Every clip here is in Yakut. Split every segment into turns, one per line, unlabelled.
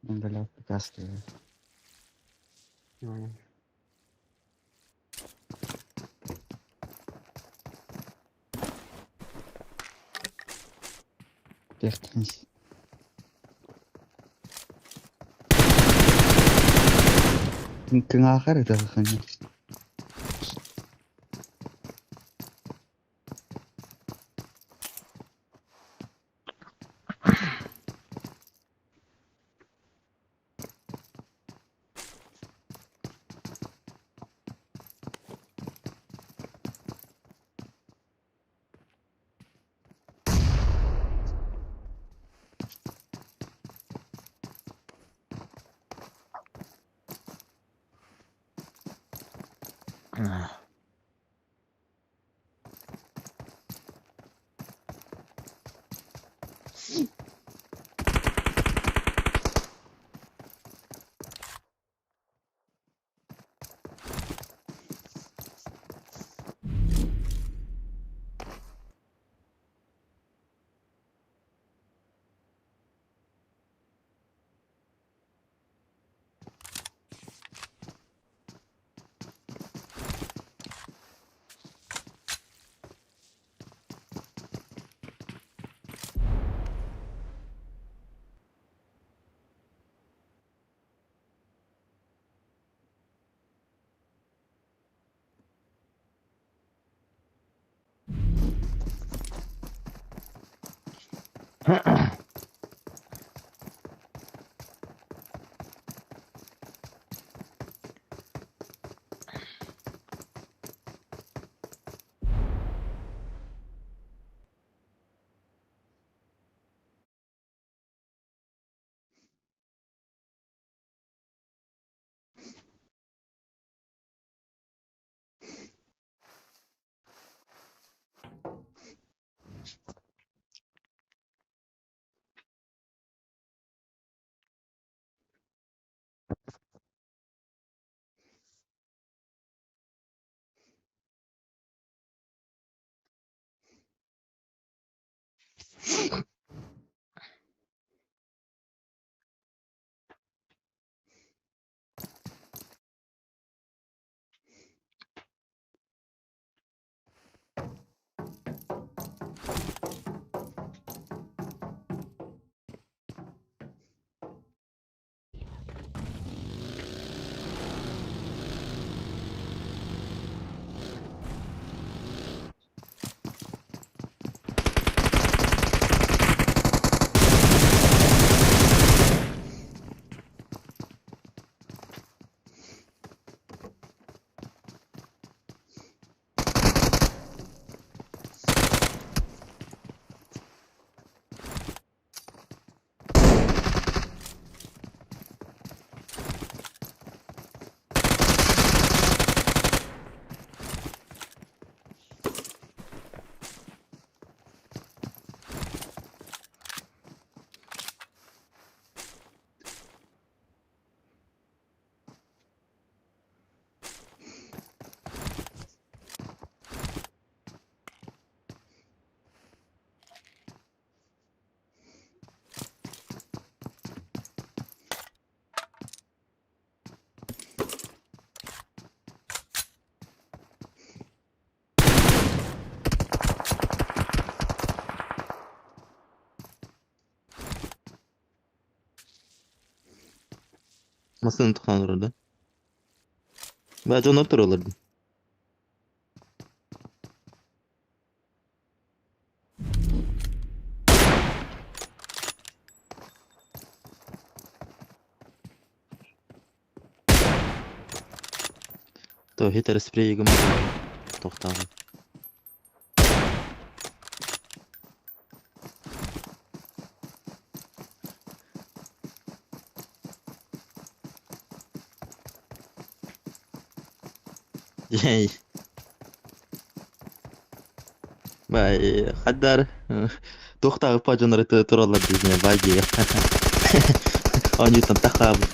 Бля, препятствие. Вертнись. Кыҥаахар ытыаххын.
Массыына тохтоон турар да? Баа дьоннор тураллар дии. То хитер спрей гыммыт тохтообут. Ей. Бай, хаддар туохтаах дьоннор тураллар дии бай дии. Оонньууттан тахаабыт.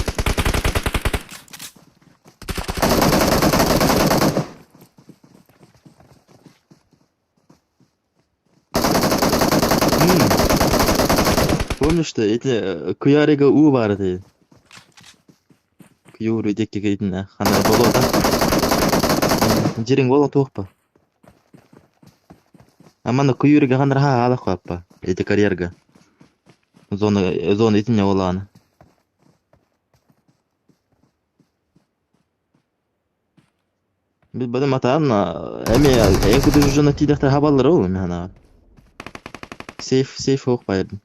Помнишь, что эти куярига уу баар этэ. Куйуур диэки итиннэ ханна болуота. Дьириҥ буола туохпа. Амана куйууруга ханна хаалах аппа. Эти карьерга. Зона зона итинне олаана. Билбэтим атаан эмиэ эн кутуйбут дьоно тиийдэхтэрэ хабаллара ол эмиэ санаабар. Сейф сейф суох байардым.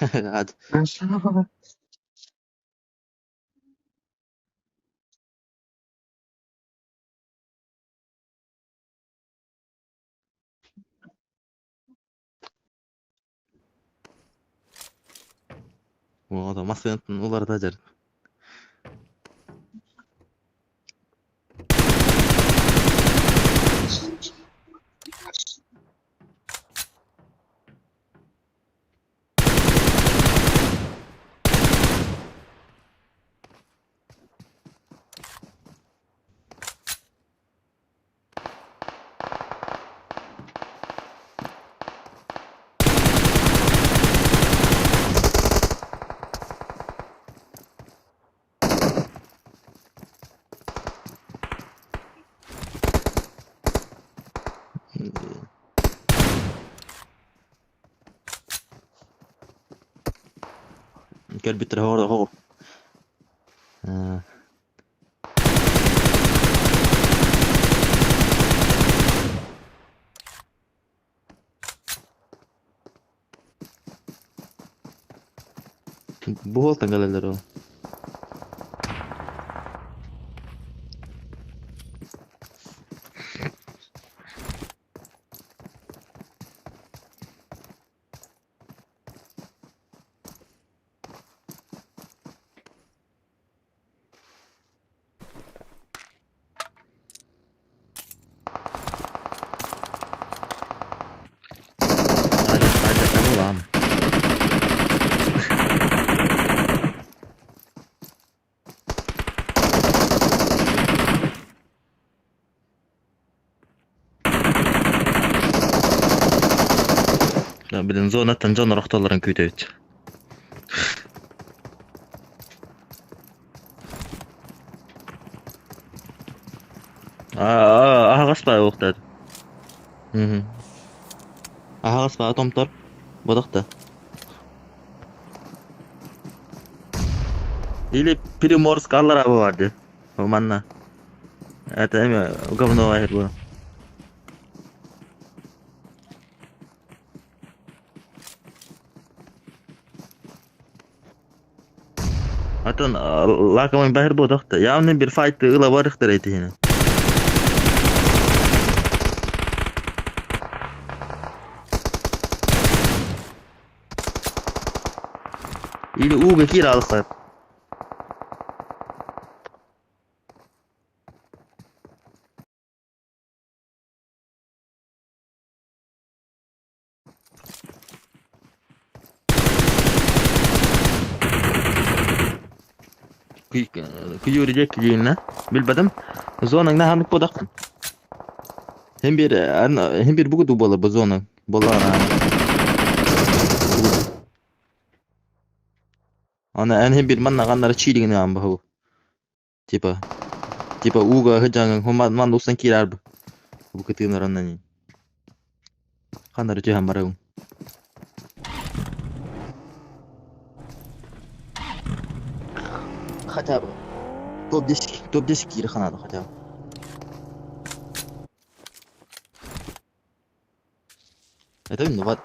Hadi. Оҕото массыынатын уларыта дьар. Кэлбиттэрэ хоҕо. Бу уолтан кэлэллэр ол. Алдьарҕан Билин зонаттан дьон орохтоллорун күүтэбит. Аһаҕас баа уохтаат. Аһаҕас баа томтор. Бодохто. Или Приморск аллара бар дии. Манна. Это эме говно бу. Атын лакомый баһыр буотахта. Явно бир файты ыла барыхтар этиһини. Или ууга киир алыхтар. Күйүөрүдэ килииннэ. Билбэтим. Зонаҥ наһанык буодаххын. Hem bir hem bir бугу буолар бу зона буолар. Аны эн hem bir манна ганнары чиилигин аан баһу. Типа типа ууга сыдьаҥын манна устан киирэр бу кытыынарынан ханнары түһэн барабын. Хотя бы топ-10 топ-10 киирэ ханаада хотя бы. Это виноват.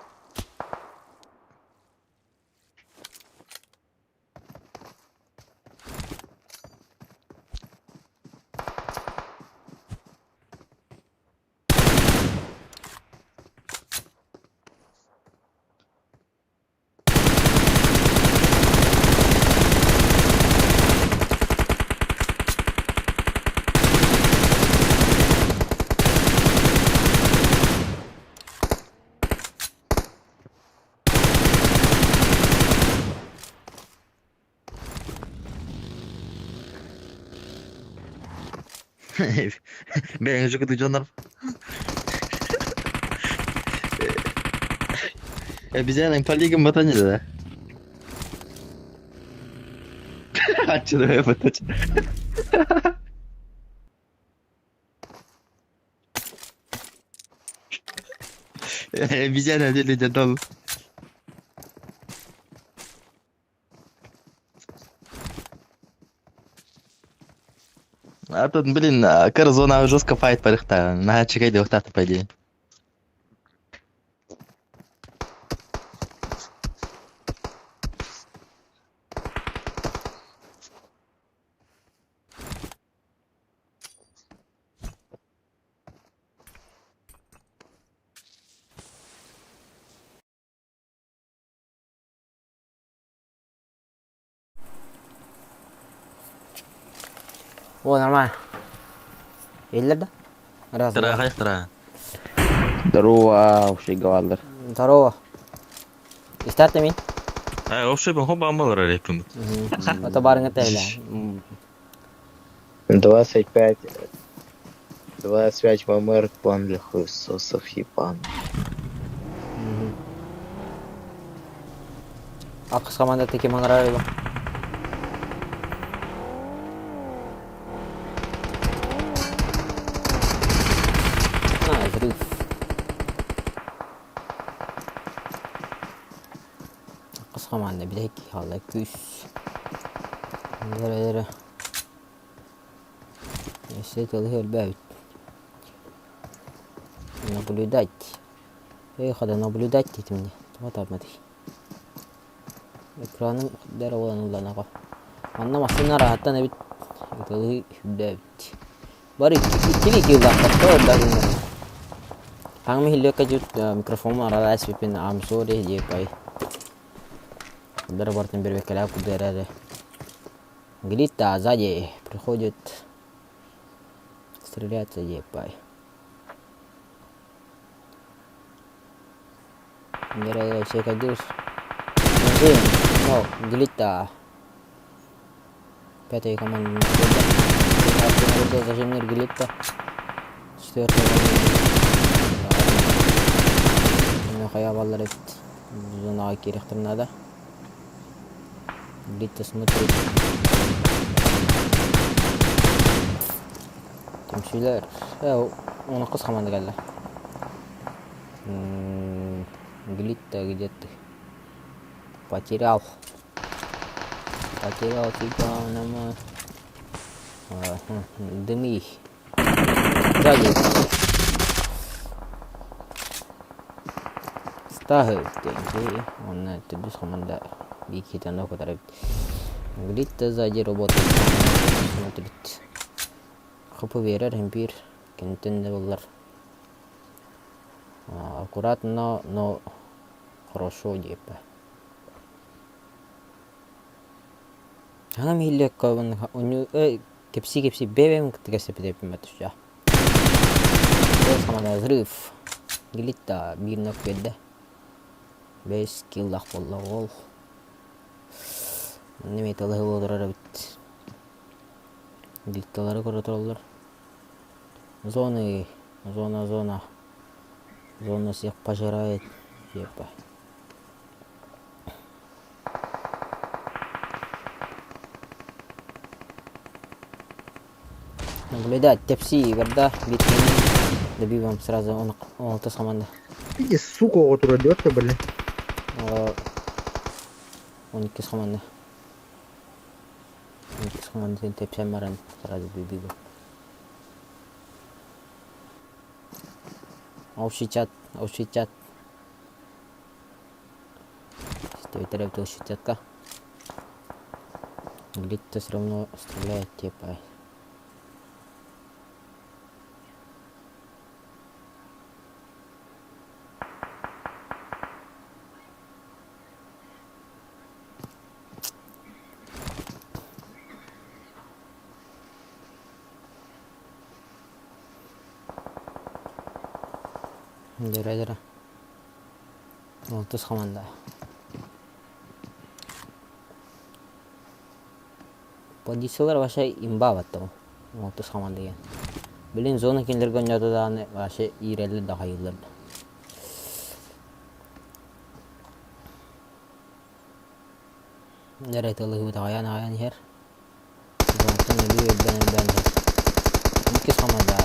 Бэйэҥ дьоннор Обезьяна полигон ботанит, да? Отсюда ботать. Обезьяна делит дом. А тут, блин, Корзона жестко файт парыхта. На чекай дохтата, по идее.
О, нормально. Иһиллэр да? Раз, два.
Тыра,
Здорово, вообще галлар.
Здорово. Истат мин?
А, вообще, хоба амалар репин.
Ото барыңа тэйлэ.
25... 25 ММР план для хуесосов ебан.
Акыс команда таким понравило. На, взрыв. Акыс команда билек хаалла күүс. Дere Өссө тылы өлбөбүт. Наблюдать. Эх, да наблюдать дедим мне. Тоҕо таапматый. Экраным дэр уолан ылланаҕа. Манна массыына араһаттан эбит ытылыы үрдээбит. Бары иккили киилаахтар тоҕо Хаҥ иһиллиэккэ дьүт микрофон аралаа испиппин I'm sorry диэппай. Дар бартын бербеккэлээх курдук эрээри. Глита сзади приходит стреляться диэппай. Секадюс. Ну, Глита. Пятая команда. Зажимнер Глита. Четвертая команда. Хайа баллар эбит. Зонаҕа киириэхтэрин наада. Глита смотрит. Түмсүүлэр. Оны қыз команда кэллэ. Глита где ты? Потерял. Потерял тебя, нама. Дымы. Сзади. Стаһы тенки. Онно төрдүс команда биир кытары Глита сзади работает. Смотрит. Хп биэрэр эмпир. Кэнниттэн да буоллар. Аккуратно, но хорошо диэппэ. Анам иһиллиэккэ кэпсии-кэпсии бэйэм кытта кэпсэппитим бэтүччэ. Команда взрыв. Глита биир нок биэрдэ. Бэс киллах буолла ол. Манна эмиэ тылыһы олорор эбит. Глитталары көрө тураллар. Зоны. Зона, зона. Зона всех пожирает. Епа. Наблюдать, тепси, игорда, битвени. Добиваем сразу, он, он то команда.
Иди, сука, вот уродётка, блин.
Он иккис команда. Он иккис команда тепсен баран сразу добиваем. Общий чат, общий чат. Истебиттэр эбит общий чатка. Где-то все равно стреляет типа. Дөрө-дөрө. Алтыс хаманда. Позициялар вообще имба баттым. Алтыс хаманда диэн. Билин зона кинилэргэ оонньоото даҕаны вообще иирэллэр да хайыыллар да. Эрэ тылыһыбыт аҕайан аҕайан иһэр. Зонтан өлүү элбээн элбээн иһэр. Иккис хамада.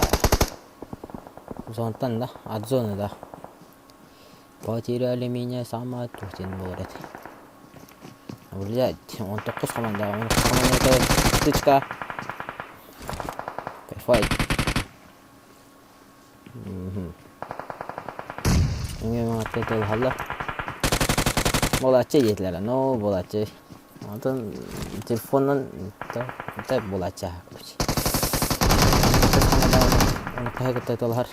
Зонтан да, от зоны да. Потеряли меня сама туох диэн буолар этэ. Блядь, он тоххус хаманда, он хаманда тычка. Кайфай. Үҥүө Буолааччы диэтилэр, но буолааччы. Онтон телефонунан да буолааччы короче. Ону хаһы кытта ыталаһар.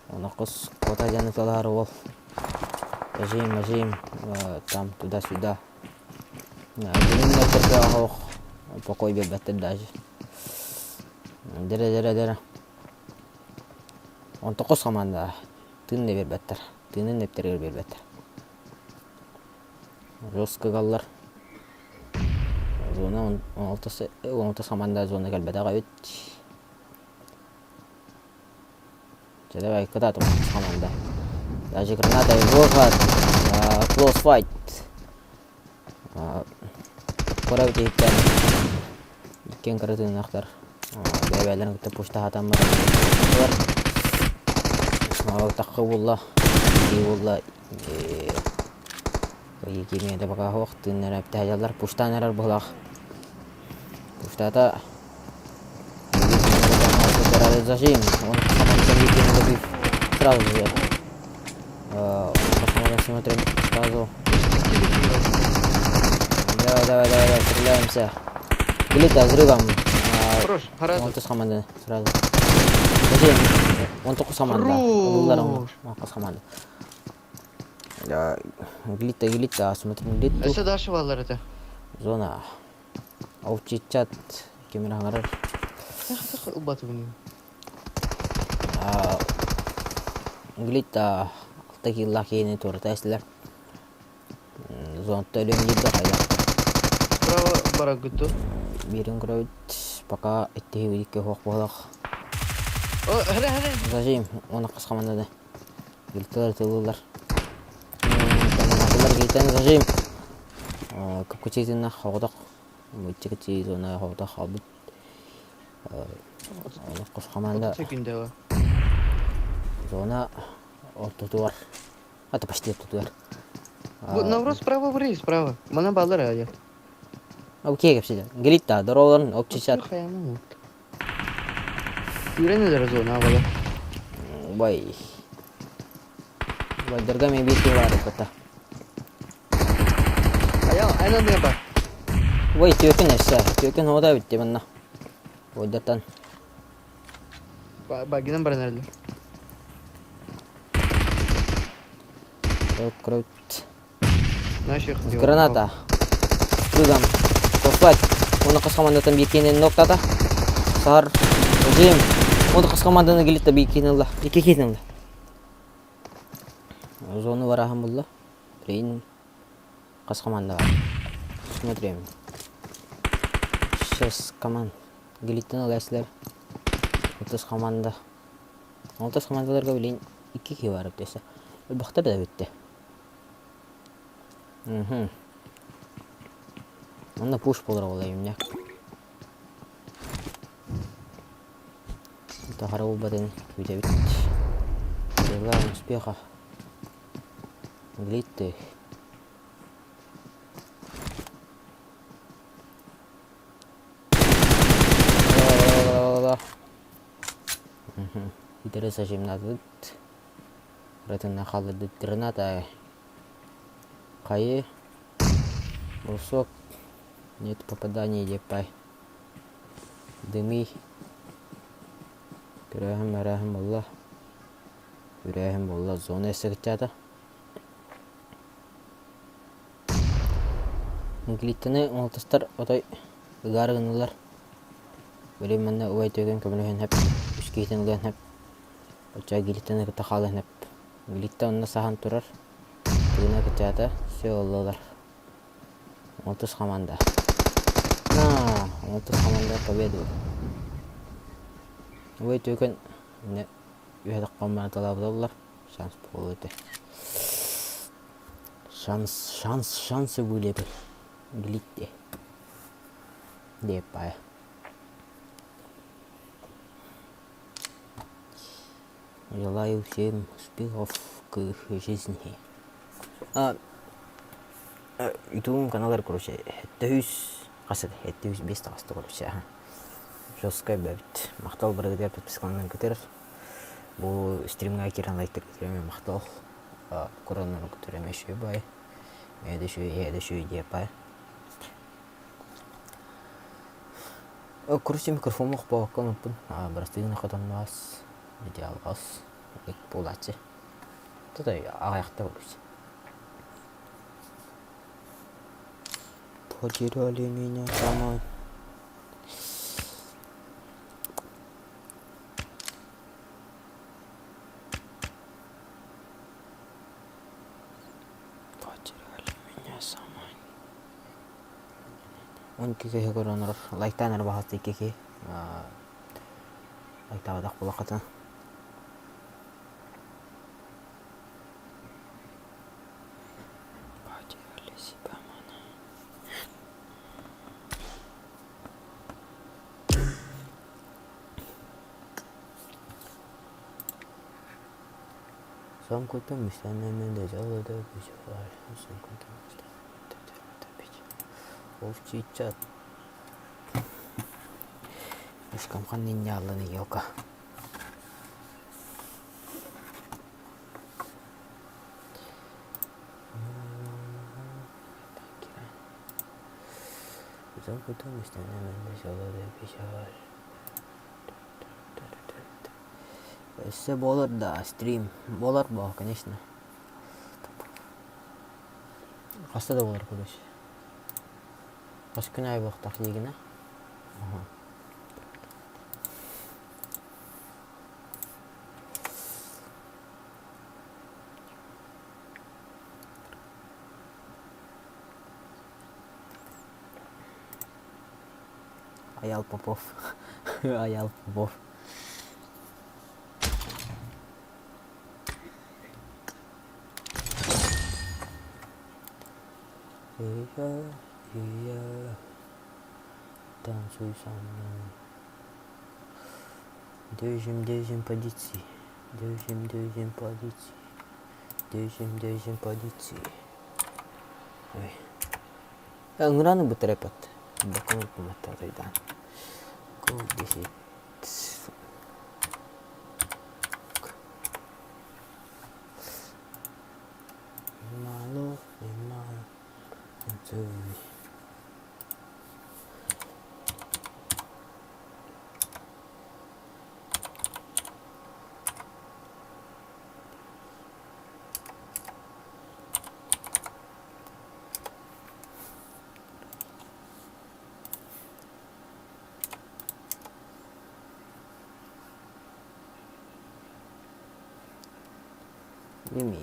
Ону хос кота диэн ыталаһар уол. Зажим, мажим, там туда-сюда. Бүгүн покой биэрбэттэр даже. Дэрэ дэрэ дэрэ. Онтоҕо хамаанда тыын да биэрбэттэр, тыынын да эптэригэр биэрбэттэр. Жестко ыгаллар. Зона 16 хамаанда зона кэлбэтэх эбит. Чэ давай кытаат хамаанда. Даже граната выход. Close fight. Кора бүтүһүктэн иккиэн кыра тыыннаахтар бэйэ-бэйэлэрин кытта пушта хатаммыт таххы булла ии булла кимиэ да пока суох тыыннара эптэһэллэр пуштаан эрэр быһылаах пуштаата зажим он сразу же посмотрим сразу Давай, давай, давай, давай, стреляемся. Билет взрывом.
Хорош, хорош.
Он команда сразу. Зачем? Он только команда.
Хорош.
Он команда. Да, глита, глита, смотрим глиту.
Өссө дальше баллар это.
Зона. Овчичат кемер хаҥарар.
Убатыбын.
Глита алта килла киһини туората эстилэр. Зонтта өлүм диир хайдах.
Справа барагыту.
Биирин көрөбүт пока иттиһи икки суох буолах.
О, хара хара.
Зажим, оны қыс командада. Глитталар тылылар. Глиттан зажим. Капкучитина хоҕотох. Муччикати зона хоҕотох хаалбыт. Оны қос команда
Секунда.
зона ортотугар. Это почти ортотугар.
Навроз справа ври, справа. Мана баллар ая.
Окей, кепсиде. Глитта, доролорун общичат.
Үйренелер зона бала.
Бай. Байдарга мен бир бар ката.
Ая, айна не бар.
Ой, түөкүн эссе. Түөкүн хода битти манна. Ойдатан.
Багинен баранерлер.
Крут.
Наших.
Граната. Прыгам. Послать. Оны қос командатын биир ноктата. Сар. Жим. Оны қос команданы келет биир киһини ылла. Икки киһини ылла. Зону бараһан булла. Блин. Хас команда бар. Смотрим. Шесть команд. Гелиттен ыласылар. 30 команда. Алтыс хамаандаларга билигин икки киһи баар эбит өссө. Элбэхтэр да эбит Мхм. Онно пуш буолар буолла имнэ. Тахара буолбатын күүтэбит. Желаем успеха. Глитты. Итери сажимнадыт. Ратына халыдыт граната. Хайы. Брусок. Нет попадания депай. Дымый. Көрөөһүн мөрөөһүн буолла. Үрээһин буолла. Зона эссе Глиттаны уолаттар отой ыгаары гыннылар. Били манна убай төгөн көмөлөһөн сөп, үс киһитин ылыан сөп. Оччо Глиттаны кытта хаалыан сөп. Глитта онно саһан турар. Тыына кыччаата, все ыллылар. Алтыс команда. На, алтыс команда победу. Убай төгөн үһэ таххаммааталаабыталлар. Шанс буолуо этэ. Шанс, шанс, шансы были бы. Глитте. Деппая. Желаю всем успехов к жизни. А, ютубум каналар, короче, төһүс, хас это, төһүс бес таҕыста, короче, жесткай бэбит. Махтал барыгытыгар подпискаланан көтөр. Бу стримҥа киирэн лайктар көтөрөмө махтал. Коронаны көтөрөмө үчүгэй бай. Эйэ үчүгэй, эйэ үчүгэй диэппай. Короче, микрофон охпоокко онуппун. Бырастыгын хотонноос, идеалгас, буолааччы. Тутай аҕайахта короче. Потеряли меня самой. Потеряли меня сама. Он икки киһи көрөн олорор. Лайктаан эрэ баҕас икки киһи. Лайктаабатах буолаххытына. Потеряли себя маны. Овчичат Ушкамхан нинньааллан елка. Өссө буолар да стрим буолар буо конечно. Хаста да буолар короче. Хас күн аайы буолуохтаах диигинэ. Аял Попов. Аял Попов. Я танцуй со мной. Держим, держим позиции. Держим, держим позиции. Держим, держим позиции. Ой. Ыҥыраны бытырапат. Бакын уппуматтаатайдаан. Кыл десять. Мало, мало. Gimme.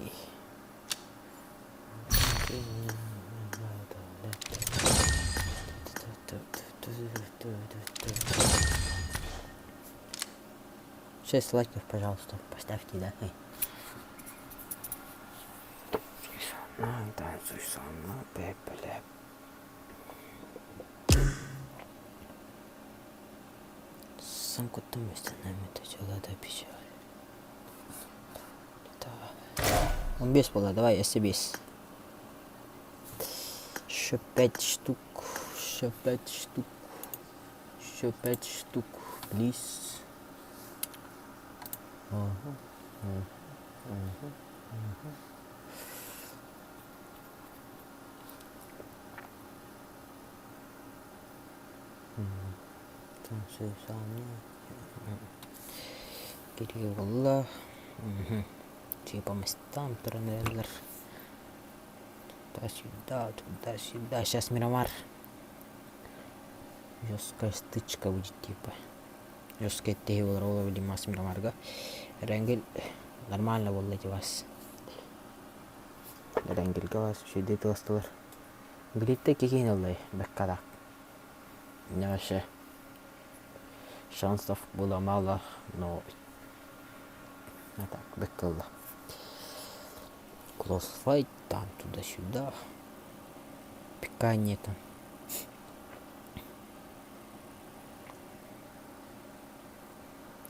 Шесть лайков, пожалуйста, поставьте, да? Танцуй со мной, бля. Сам кутум нами дела до печали. 15 буолла, давай өссө биэс. Еще пять штук, еще пять штук, еще пять штук, please. Ага, ага, ага, ага. Киригэ буолла. Типа местам туран эрэллэр. Туда-сюда, туда-сюда. Сейчас Мирамар. Жесткая стычка будет типа. Жесткая тэһи буолар ол билимас Мирамарга. Эрэнгил нормально буолла ити вас. Эрэнгилгэ вас үчүгэйдик тыластылар. Билиттэ кикин ыллай бэккадак. Не вообще шансов было мало, но а так бэккылла. Close fight, там туда-сюда. Пикание там.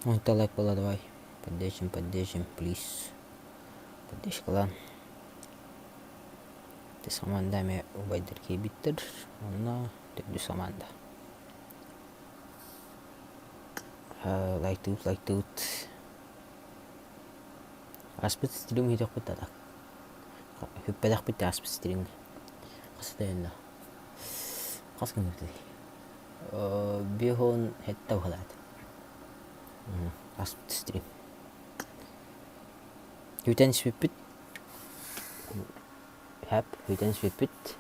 Ой, это лайк была, давай. Поддержим, поддержим, плиз. Поддержка, Ити хамаанда эмиэ убайдар киирбиттэр уонна төрдүс хамаанда. Лайктыыбыт, лайктыыбыт. Аспыт стрим иһитэхпит да так. Хүппэтэхпит да аспыт стрим. Хас да Хас гынныбытый? Биэһон сэттэ быһалаат. Аспыт стрим. Бүтэн испиппит Хэп бүтэн испиппит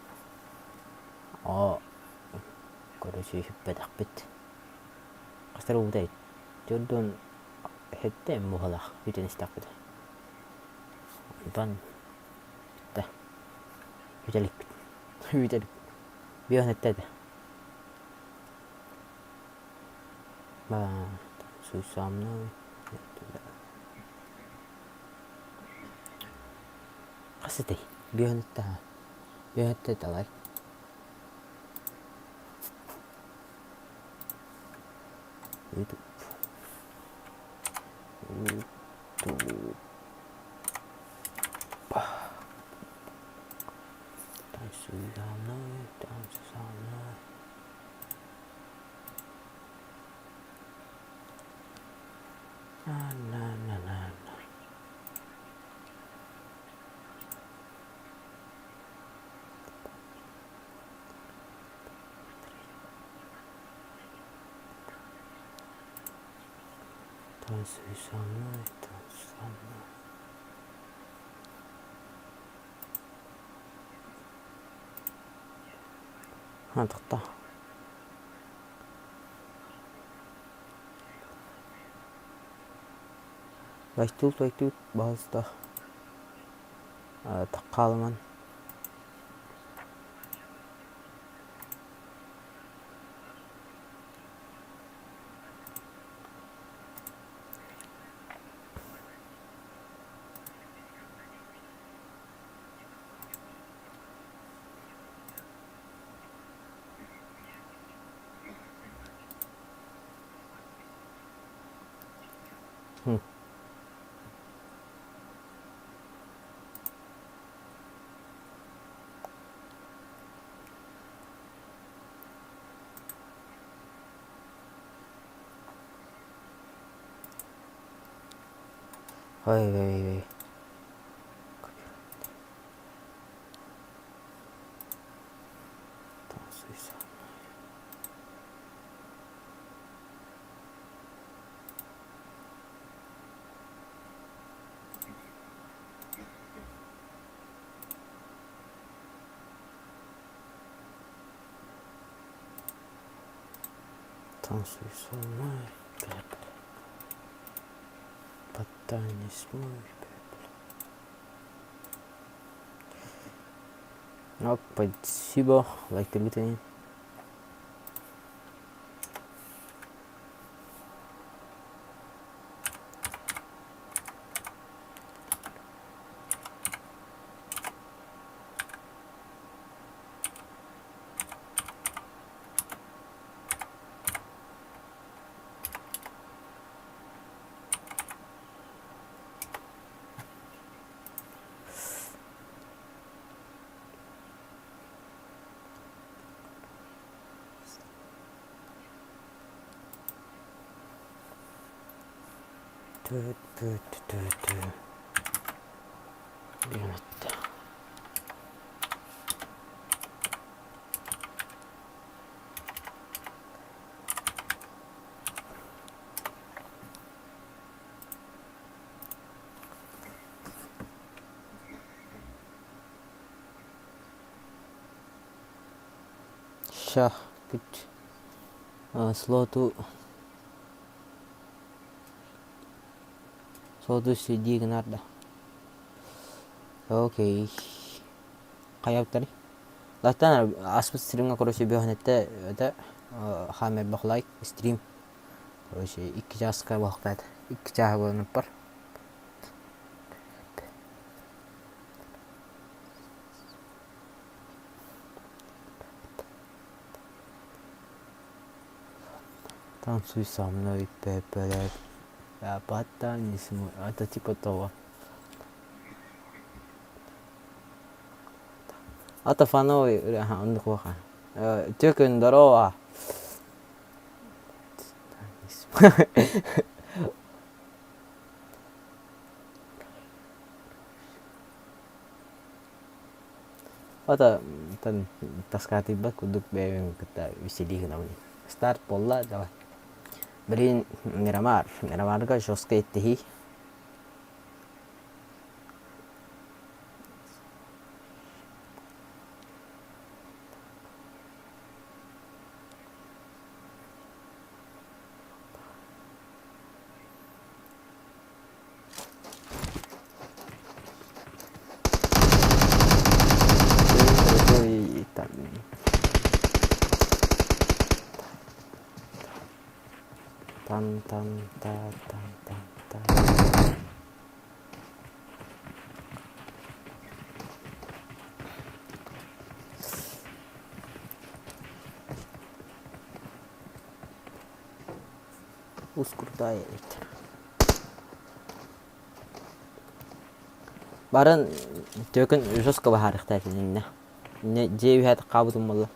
Оо короче сүппэтэхпит Хастар уутай төрдүн сэттэ эм быһалаах бүтэн истэхпит Онтон бүттэ бүтэ иликпит бүтэ илик биэс сэттэ этэ Суйсаамнай Хас этэй? Бүөһүнүттэ Бүөһүттэ далай. Ютуб. Ютуб. Танцуй за мной, танцуй со мной. На-на-на-на-на. Танцуй со мной, танцуй со мной. А, тохтоо. Лайктуут, лайктуут, баһаалыста хаалыман. Ой ой ой. Танцуй со мной, Потанец мой, Спасибо, лайктаргытын. Тү-тү-тү-тү. Диэн эттэ. Ща, күт. Слоту Слоту сидии гынар да. Окей. Хайабыттарый? Латтан аспыт стримҥа короче бөһөнөттө это хаамербах лайк стрим. Короче, икки чааска буолуохтаат. Икки чааһы буолан Танцуй со мной, пэ-пэ а потом не см... Это типа того. Ата фановый ырыаха оннук уоха. Төкөн здорово. Ата таскаатыйбат курдук бэйэбин кытта веселии гынабын. Старт буолла давай. Блин, Мирамар, Мирамарга жестко иттиһии. Тан тан та тан тан та. Ускуртай эбиттэр. Барын төкүн жестко баһаарыахтаах иннэ. Иннэ дьиэ үһэ хаабытым буолла.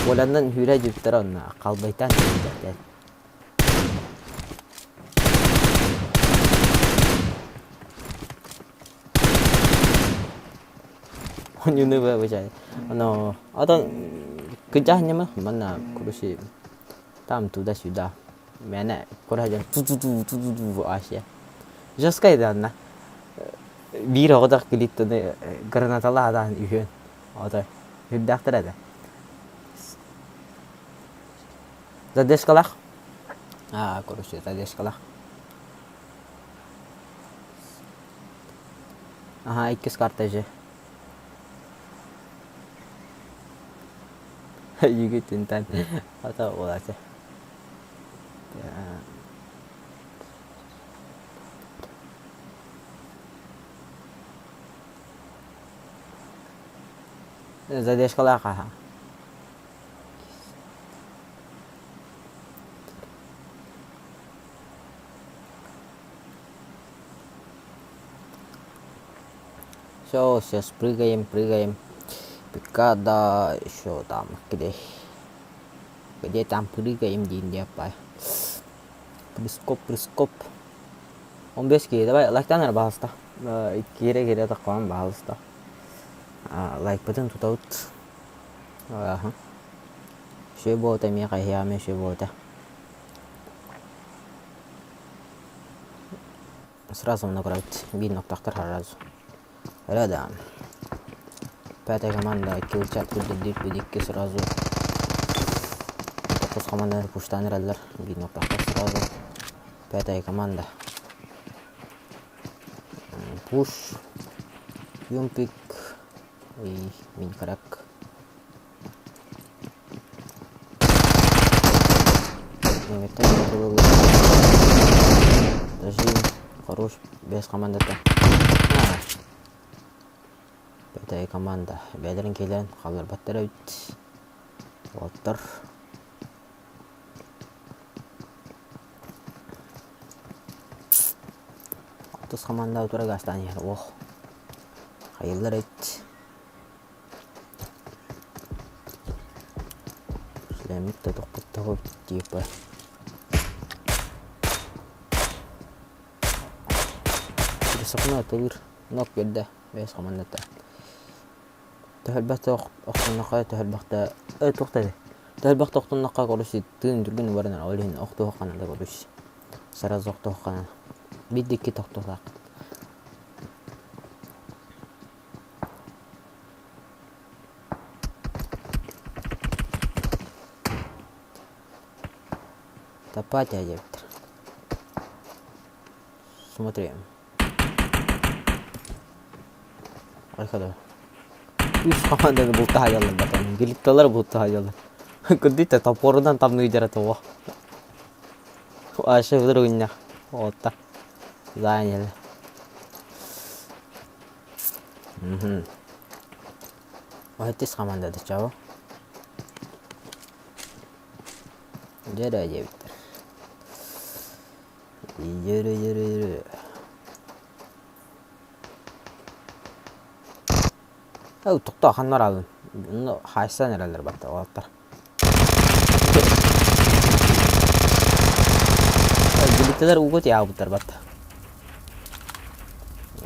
Уоланнан үүрэ дьүптэр онно халбайтаан тиийбэттэр. Онньуну бачай. Оно атын кыдьаах ньыма манна короче там туда-сюда. Мээнэ кураһа ту-ту-ту ту-ту-ту вообще. Жесткай да анна. Биир оҕотох клиттаны гранаталаатаан үһүөн. Ото үрдээхтэр этэ. Задержкалаах. Аа, короче, задержкалаах. Ага, иккис карта же. Югитинтан. Ото улаача. Задержкалаах аһа. Все, сейчас прыгаем, прыгаем. Пикада еще там, где, где там прыгаем, диэн бай. Прыскоп, прыскоп. 15 киһи, давай лайктан эрэ баһалыста. Киирэ киирэ таххаҕын баһалыста. Лайкпытын тутабыт. Аха. Үчүгэй буолта эмиэ хайыһыаҕа эмиэ үчүгэй буолта. Сразу наград биир ноктахтар сразу. Рядом. Пятая команда килчат курдук икки сразу. Тохус команда пуштан эрэллэр биир ноктахтар сразу. Пятая команда. Пуш. Юмпик. И Минкрак. Подожди, хорош, без командата. Пятая команда. Бэйэлэрин киэлэрин хаалларбаттар эбит. Уолаттар. Алтыс команда утары гаастаан иһэр. Ох. Хайыллар эбит. Шлеммит да тохпуттаҕа типа. Высокону атылыыр, нок биэрдэ, бэйэс хамандата. Төһөлбөхтө охтонноххо төһөлбөхтө э туох да төһөлбөхтө охтонноххо короче тыын түргэн баран ол иһин охтуохха наада короче сразу охтуохха наада биир да икки тохтуулаах Топатия диэбиттэр. Смотри. Айхада. Үс команданы бултаһайаллар батан. Геликталар бултаһайаллар. Кырдыйта топорунан тамныйдара того. Аша вдругуннях. Отта. Заняли. Угу. Оһиттис командада чао. Дьэрэ диэбиттэр. Дьэрэ дьэрэ дьэрэ. Ау тохтоо ханна барабын? Онно хаайсан эрэллэр батта уолаттар. Билиттэлэр ууга тиаабыттар батта.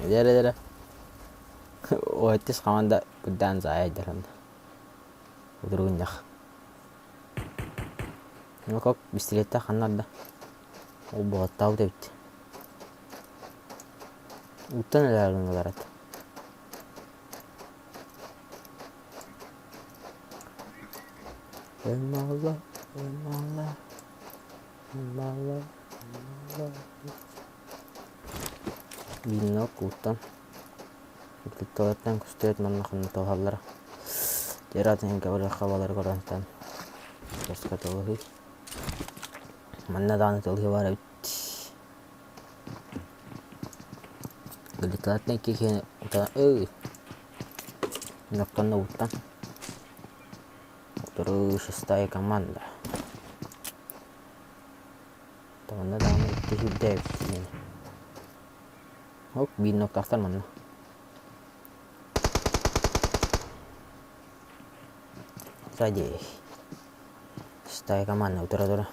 Дьэрэ дьэрэ. Оһиттис команда кырдаан заайдаран. Удуругунньах. Ну как, бистилиэттээх ханна барда? Ол буолаттаабыт эбит. Ууттан элээр гыннылар ат. Эмала, эмала, эмала, эмала. Вино ууттан. Кытталартан көстөөт манна ханна туһаллара. Дьэратын хабалары көрөнтөн көскө тылыһыы. Манна даҕаны тылыһыы баар эбит. Галиталартан икки киһини ута ыы Ноктон да уттан. Утары шестая команда. Манна даҕаны икки сүүрдэ эбит диэн. Оп, биир ноктаахтар манна. Сзади. Шестая команда утура-тура.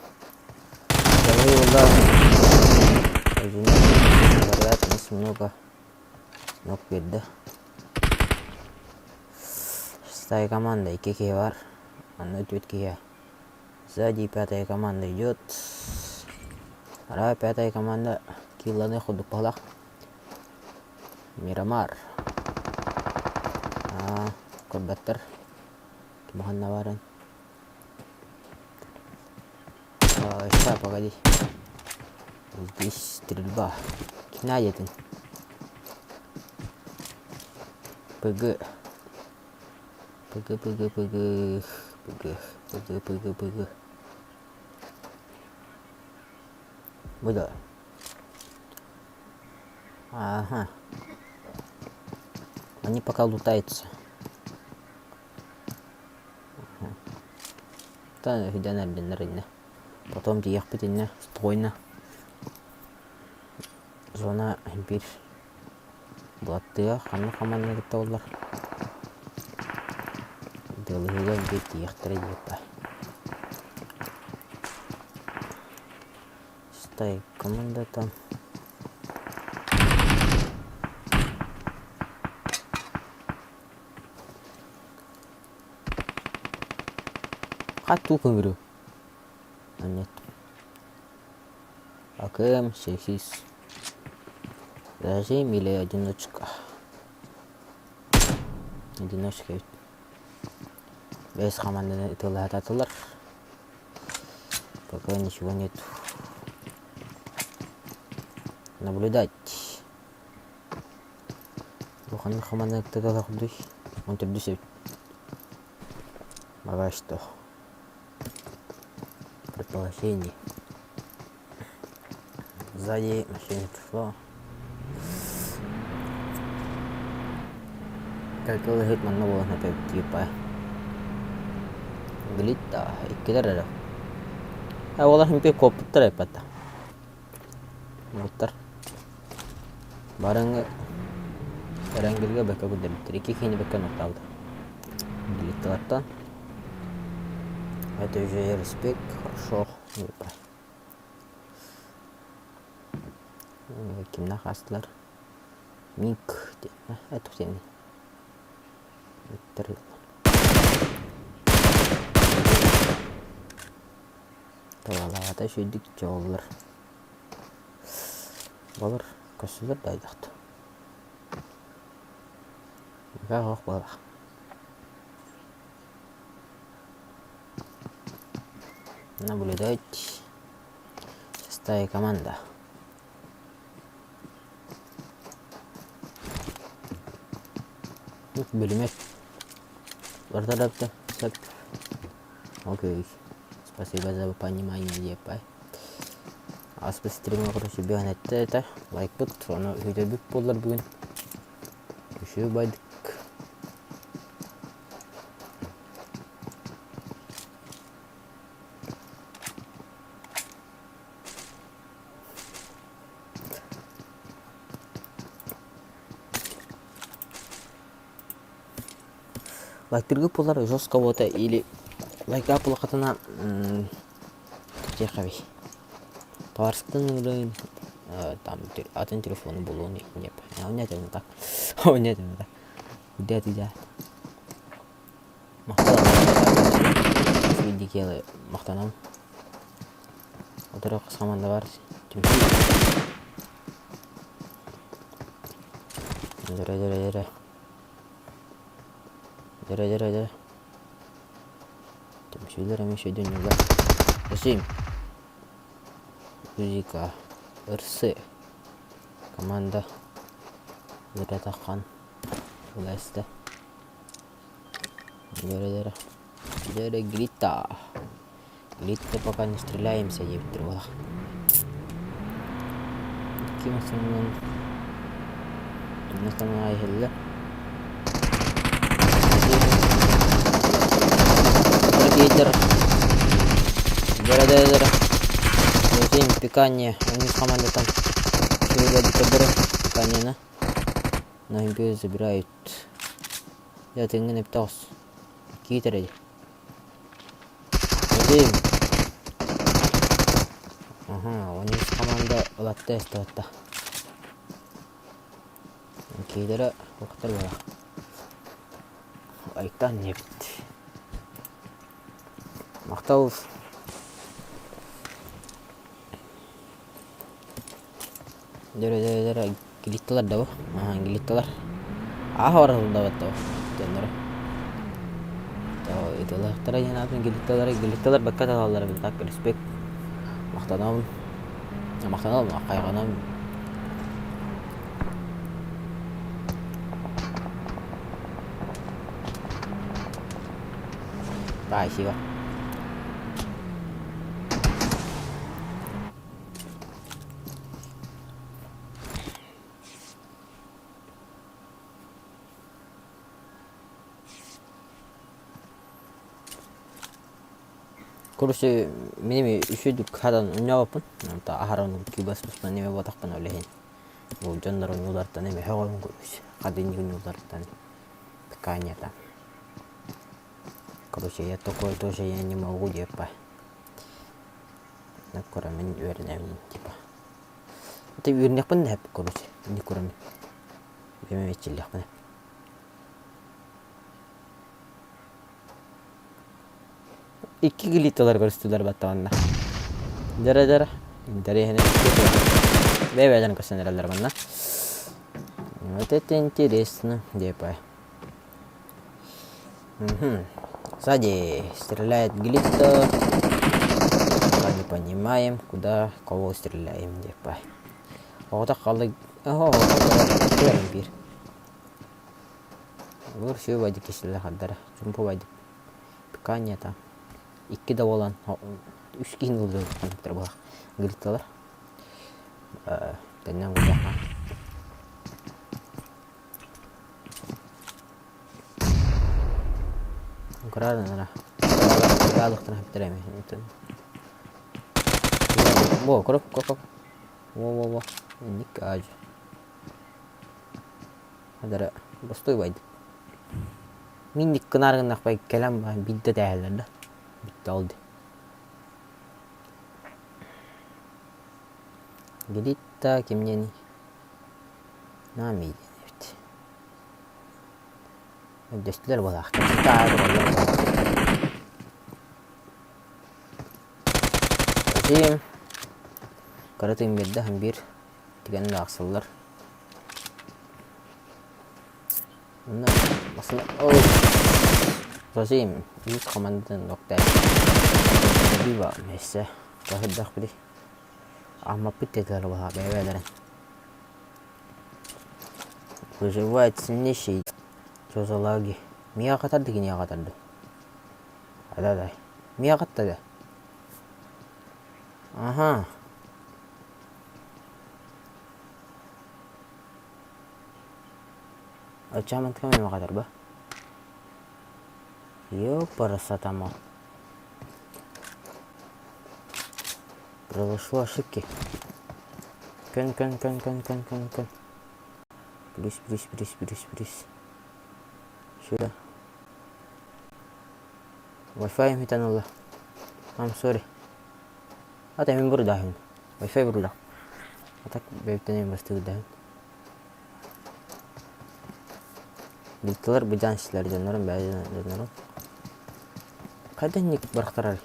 Вероятность много. Нок биэрдэ. Шестая команда икки киһи бар. Манна түөрт киһи. Сзади пятая команда идет. Ара пятая команда килланы курдук баһылах. Мирамар. Аа, көрбөттөр. Ким баарын. Ща, погоди. Здесь стрельба. Кина диэтин. ПГ. ПГ, ПГ, ПГ, ПГ, ПГ, ПГ, ПГ. Бу да. Ага. Они пока лутаются. Та өйдөөн эрдиннэр иннэ. Потом тиийиэхпит иннэ спокойно. Зона биир Былаттыга ханнык хамаанда кытта буоллар Дылыһыыга биир тиийиэхтэрэ диэххэ. Стай команда там. Хат туу көҥүрү. А нет. АКМ сексист. Зажим или одиночка? Одиночка эбит. Бэс хамаанданы ытыалаһатаатылар. Пока ничего нет. Наблюдать. Улахан хамаанданы ытыалаһа Он төрдүс эбит. Пока что. Предположение. Сзади машина пришло. Кэлкэлэһит манна буолан эпэбит типа. Глитта иккилэр эрэ. Э олар химпи куоппуттар эппэтэ. Буттар. Барыҥы Эрэнгилгэ бэккэ көрдөрбүттэр. Икки киһини бэккэ ноктаабыта. Глитталартан. Это уже респект, хорошо. Кимнээх аастылар? Мик диэн это диэн Талалаата үчүгэйдик дьоҕуллар. Балар көстөллөр да айдахта. Ох буолар. Наблюдать. Шестая команда. Бөлүмэт. Барда сөп. Окей. Спасибо за понимание, диэппай. Ааспыт стримҥа короче бүөн эттэ этэ. Лайкпыт, ону үтөбүт буоллар бүгүн. Үчүгэй байдык. Лайктыргы пулар жестко вот или лайка пулахатына техави. Товарскын ыҥырын там атын телефону булуон нет. А у меня это не так. У меня это не так. Где ты я? Махтанам. Махтанам. Отырок команда бар. Дөрө дөрө дөрө. Дөрө дөрө дөрө. Түмсүүлэр эмиэ сүдүннүлэр. Өсүм. Музыка. Ырсы. Команда. Ырытахан. Уласта. Дөрө дөрө. Дөрө грита. Грита пока не стреляемся диэбиттэр буолах. Ким основном основная иһиллэр. Ракетер. Дөрө-дөрө. Затем пикание. У них команда там. Пикание на империю забирают. Я тыҥҥын эптэ оҕус. Киитэр эди. Вадим. Ага, у них команда ылатта эстыбатта. Киилэрэ уктар буолар. Айтан диэбит. Махтал. Дөрө дөрө дөрө гилитталар да бу. Аха гилитталар. Ааһа барар да бу дьонноро. Ытылаахтара диэн аатын гилитталары гилитталар бакка талаллара так респект. Махтанабын. Махтанабын, хайҕанабын. Спасибо. Короче, минем үчүгэй хадан унньаабаппын. Онто аһаран кибас-туспан эме буотахпын ол иһин. Бу дьоннор унньуулартан эме сөҕөбүн короче. Хадыынньык унньуулартан пиканьята. Короче, я такое тоже я не могу диэппэ. Көрөмүн үөрэнэбин типа. Это үөрэнэхпин да короче, не көрөмүн. Бэйэм иччиллэхпинэ. Икки глитталар көрүстүлэр баттаҕанна. Дьэрэ-дьэрэ, интэриэһинэй бэйэ-бэйэлэрин көрсөн эрэллэр манна. Вот это интересно, диэпай. Угу. Сзади стреляет глитта. Пока не понимаем, куда, кого стреляем, диэпай. Оҕото хаалла. Оһо, биир. Олор все вадик кисэлэ хардара. Чумпу вадик. Пиканьята. Икки да буолан, үс киһини ылдырбыттар буолах. Гритталар. Тэннэн курдахха. Кыраанара. Кыраалыктан хэптэр эми. Во, кроп, кроп. Во, во, во. Инник ааж. Хадара бостой байдык. Минник гынаар гыннахпай кэлэн баан биирдэ тээһэллэр да. Бүттэ ол дии. Гелитта кимниэний? Нами диэн. Өйдөстүлэр буолаах. Кэпсэтэ Этим кыра тыын биэрдэ һын биир түгэн да ахсыллар. Онно басына ой Зачем? Үс командатын доктай. Бива мессе. Баһырдах били. Аммаппыт тетелер баха бэйбэлэрин. Выживает сильнейший. Чозалаги. Мия катарды киния катарды. Да-да. Мия каттады. Ага. Оччоҕо мин катарба. Ёпарасатамо. Произошло ошибки. Көн, көн, көн, көн, көн, көн, көн. Плюс, плюс, плюс, плюс, плюс. Сюда. Wi-Fi митан ылла. I'm sorry. Ата мин бурдаһын. Wi-Fi бурда. А так бэйбиттэн бастыгдаһын. Билтилэр быдьаан силэр дьоннорун бэйэ дьоннорун. Хайда инник бырахтарар?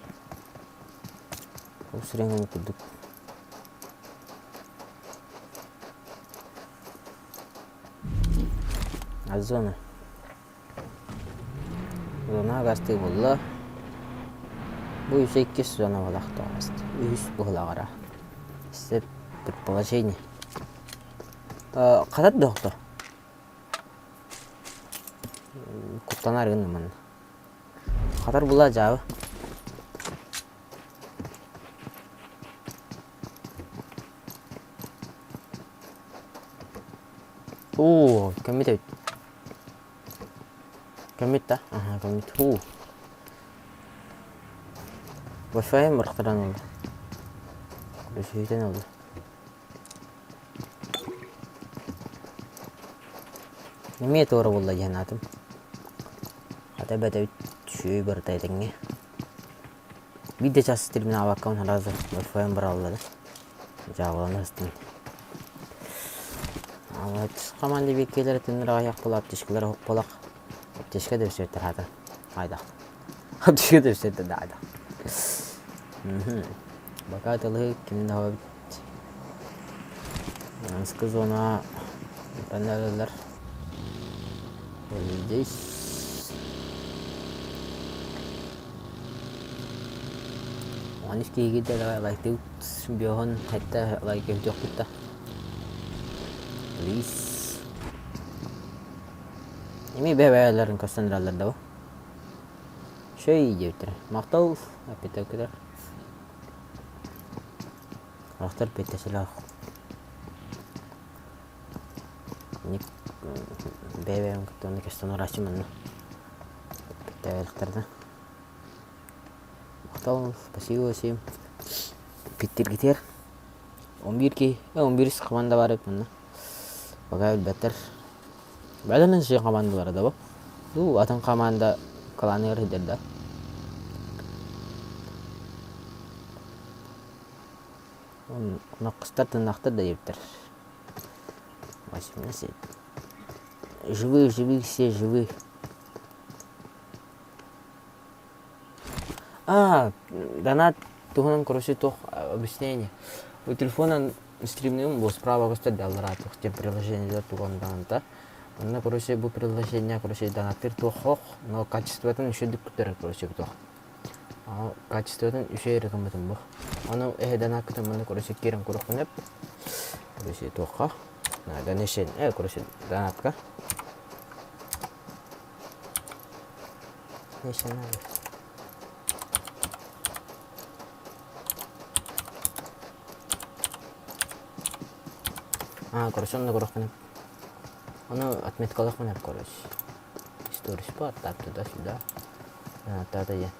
Ол сирэҥ курдук. А зона. Зона гастыы булла. Бу үсэ иккис зона буолаахтаҕаст. Үһүс быһылаҕара. Сеп предположение. Хатат да Куттанар гынным манна. Хатар була дьаабы. Оо, көммүт эбит. Көммүт да? Аха, көммүт. Һуу. Wi-Fi бырахтаран ылла. Күлүсүһүтэн ылла. Эмиэ туора булла диэн аатым. Хата эбэтэ үчүгэй барыта этэҥҥэ. Биир да час терминалбакка сразу Wi-Fi быраллады. Дьаабылана сыстым. Вот команда бииккэлэр тыннар аҕыйах була аптечкалар оһох буолах. Аптечка да өссөттөр хата. Айдах. Аптечка да өссөттөр да айдах. Пока тылы ким да Анскы зона панеллер. Вот здесь. Ону киһигит лайктыы биоһун хэттэ лайк өтүөхпүт да. Please. Эми бэйэлэрин көстөн эрэллэр да бу. Шөй диэбиттэрэ. Махтал эппиттэр Махтал эппиттэ Бэйэ-бэйэм кытта онно көстөн урааччы манна. Эппиттээбэтэхтэринэ. Махтал, спасибо всем. Питтиргитер. 11 киһи, 11 команда бар эбит манна. Пока билбэттэр. Бэлэмин сиэн командалара да бу. Дуу, атын команда кланыгар сылдьар да. Онноккустар тыннахтар да диэбиттэр. 18. Живы, живы, все живы. А, донат туһунан короче туох объяснение. Бу телефонан стримныым бу справа көстөр даллара туох диэн приложениелар туган даҕанта. Онно короче бу приложение короче донаттыр туох хох, но качествотын үчүгдүк күтэр короче туох. Качествотын үчүгэй эрэ гыммытым бу. Ону эһэдэн аккытын манна короче киирэн көрөхпүн эп. Короче туохха. Донешен, короче донатка. А, короче, онно көрөхпүн. Ону отметкалыахпын эп, короче. История спорт, так туда-сюда. Донаттаата диэн.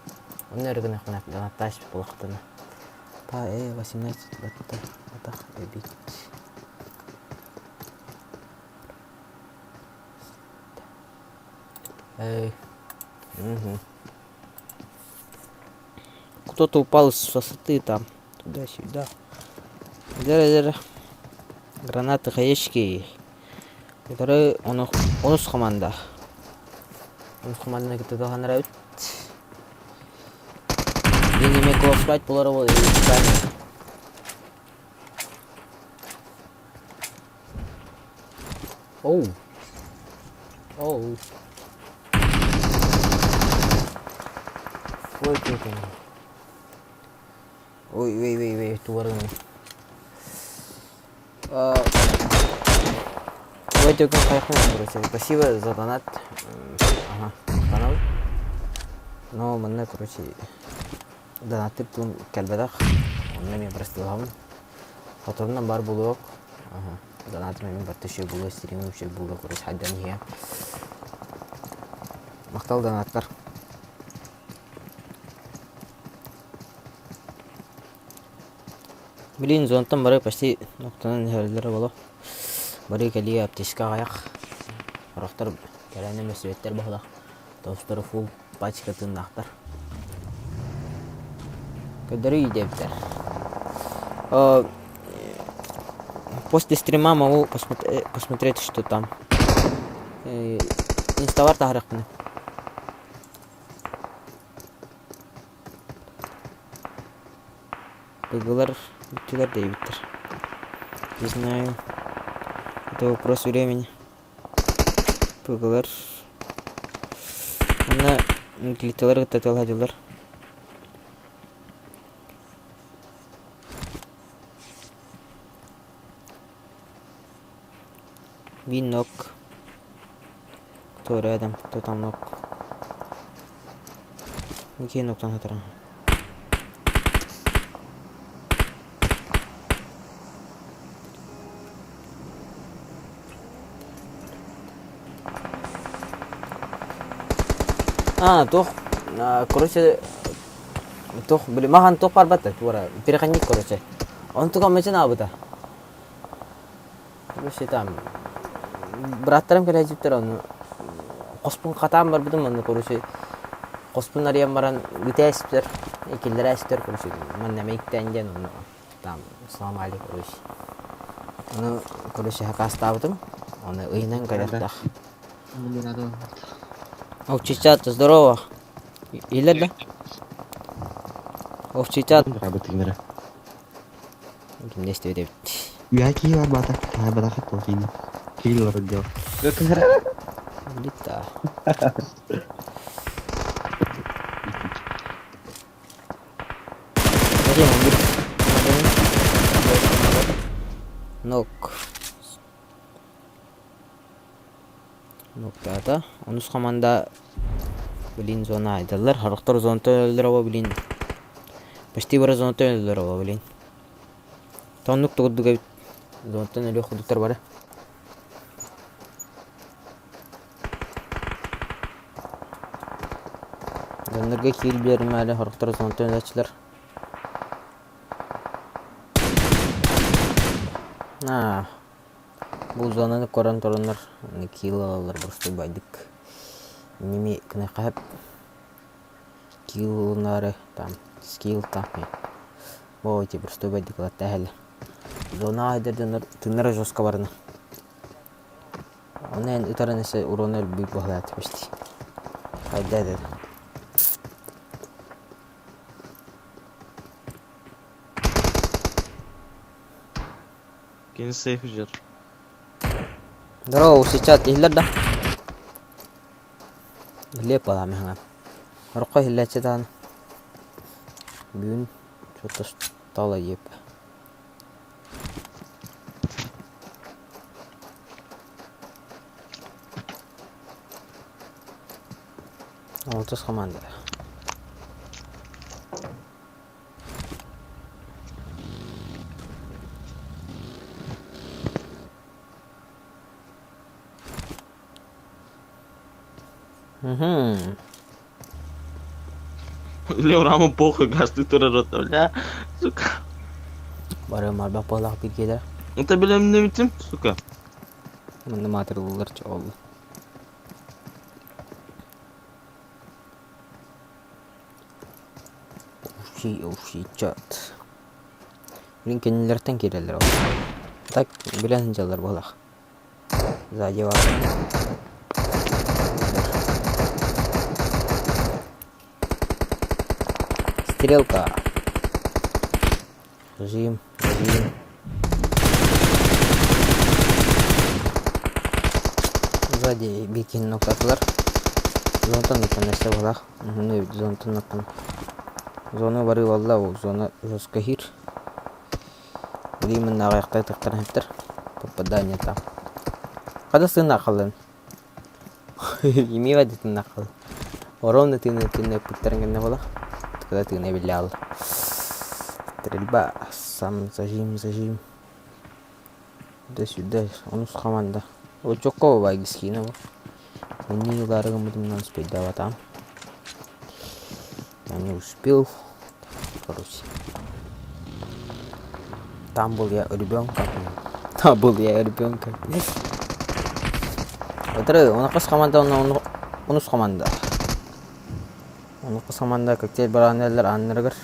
Онно эрэ гыныахпын эп, донаттааш буолахтана. Па, 18 батта, атах эбит. Эй. Угу.
Кто-то упал с высоты там, туда-сюда. Дера-дера. Гранаты хаешки. Которые он, он команда.
Хамаанданы кытта туһанар эбит. Диэн эмиэ клоссфайт буолара буолуо Оу. Оу. Ой, Ой, ой, ой, ой, тугарын. Давайте короче. Спасибо за донат. Ага, канал. Но манна, короче, донаттыр тылым кэлбэтэх. Онно эмиэ бырастыылаһабын. Соторунан бар буолуох. Ага. Донатым эмиэ барта үчүгэй буолуо, стримим үчүгэй буолуо, короче, хайдан иһиэ. Махтал донаттар. Блин, зонтан бары почти ноктонон иһэллэрэ буолуо. Бары кэлии аптечка аҕыйах. Сорохтор кэлэн эмэсүөттэр баһылах. Тоостору фул пачка тыыннаахтар. Көрдөрүү диэбиттэр. После стрима могу посмотреть, что там. Инсталар таһарыахпына. Быгылар бүттүлэр диэбиттэр. Не знаю. Это вопрос времени. Быгылар Манна глиталар кытта тылһадылар. Винок. Кто рядом, кто там ног. Никей ноктан хатаран. А, туох, короче, туох, били, махан туох барбата, туора, переходник, короче. Онтука мечен аабыта. Вообще там бырааттарым кэлээччиттэр ону хоспун хатаан барбытым онно короче хоспун арыйан баран бүтээспитэр киллэрээспитэр короче манна эмэйиктээн диэн онно там сломали короче ону короче хакаастаабытым ону ыйынан кэлиэхтээх Овчичат, здорово. Илэр да? Овчичат. Кимне истибит эбит.
Үөһэ киһи барбата, таһаарбатах туох киһини. Киил олорор дьон.
Лита. Зачем он говорит? Нок. Ноктаата. Онус команда блин зона айдаллар. Харахтар зонтон өлөлөр оба блин. Почти бары зонтон өлөлөр оба блин. Оннук тугурдук эбит. Зонтон өлүөх курдуктар бары. Дьоннорго киир биэримээри сорохтор зонтон өлөөччүлэр. Аа, бу зонаны көрөн тураннар киил ылаллар боростуой байдык. Ними кынайхаһап киил ылынаары там скилл там Оо ити простой байдык ылаттаа иһэллэр. Зона айдар дьоннор тыыннара жестко барна. Оны эн ытарын эсэ урона өлбүт баһылаат почти. Хайда деді.
Кини сейф жер.
Здорово, сейчас иһиллэр да? Иһиллиэ буолаам иһиҥэ. Ороххо иһиллээччи даҕаны. Бүгүн что-то стало еп. Алтыс команда. Угу.
Лео похуй, газ ты турар бля, сука.
Бары марбах буоллах бииргэлэр.
Это билем не битим, сука.
Манна маатырыллар ол. Уши, уши, чат. Блин, кинилэртэн киирэллэр ол. Так, билэн сылдьаллар буолах. Сзади вас. Перестрелка. Зажим, зажим. Сзади бикин ноктатылар. Зонтан ыттан эссе булах. Уһуну зонтан ыттан. Зона бары валла ол зона жестко хир. Билигин аҕыйахта тахтаран иһиттэр. Попадание там. Хада сыына халын. Имиэбэ да тыыннаах хаалла. Ровно тыына тыына ыппыттарын кэннэ буолар. Когда тыына биллэ хаалла. Стрельба. Сам зажим, зажим. Сюда-сюда. Онус команда. Очокко бабай гискина бу. Мини ылаары гыммытымнан успейдаабатаам. Я не успел. Короче. Там был я ребенком. Там был я ребенком. Отыры, онақас команда, онус команда. Онақас команда коктейль баранеллер аннырыгар.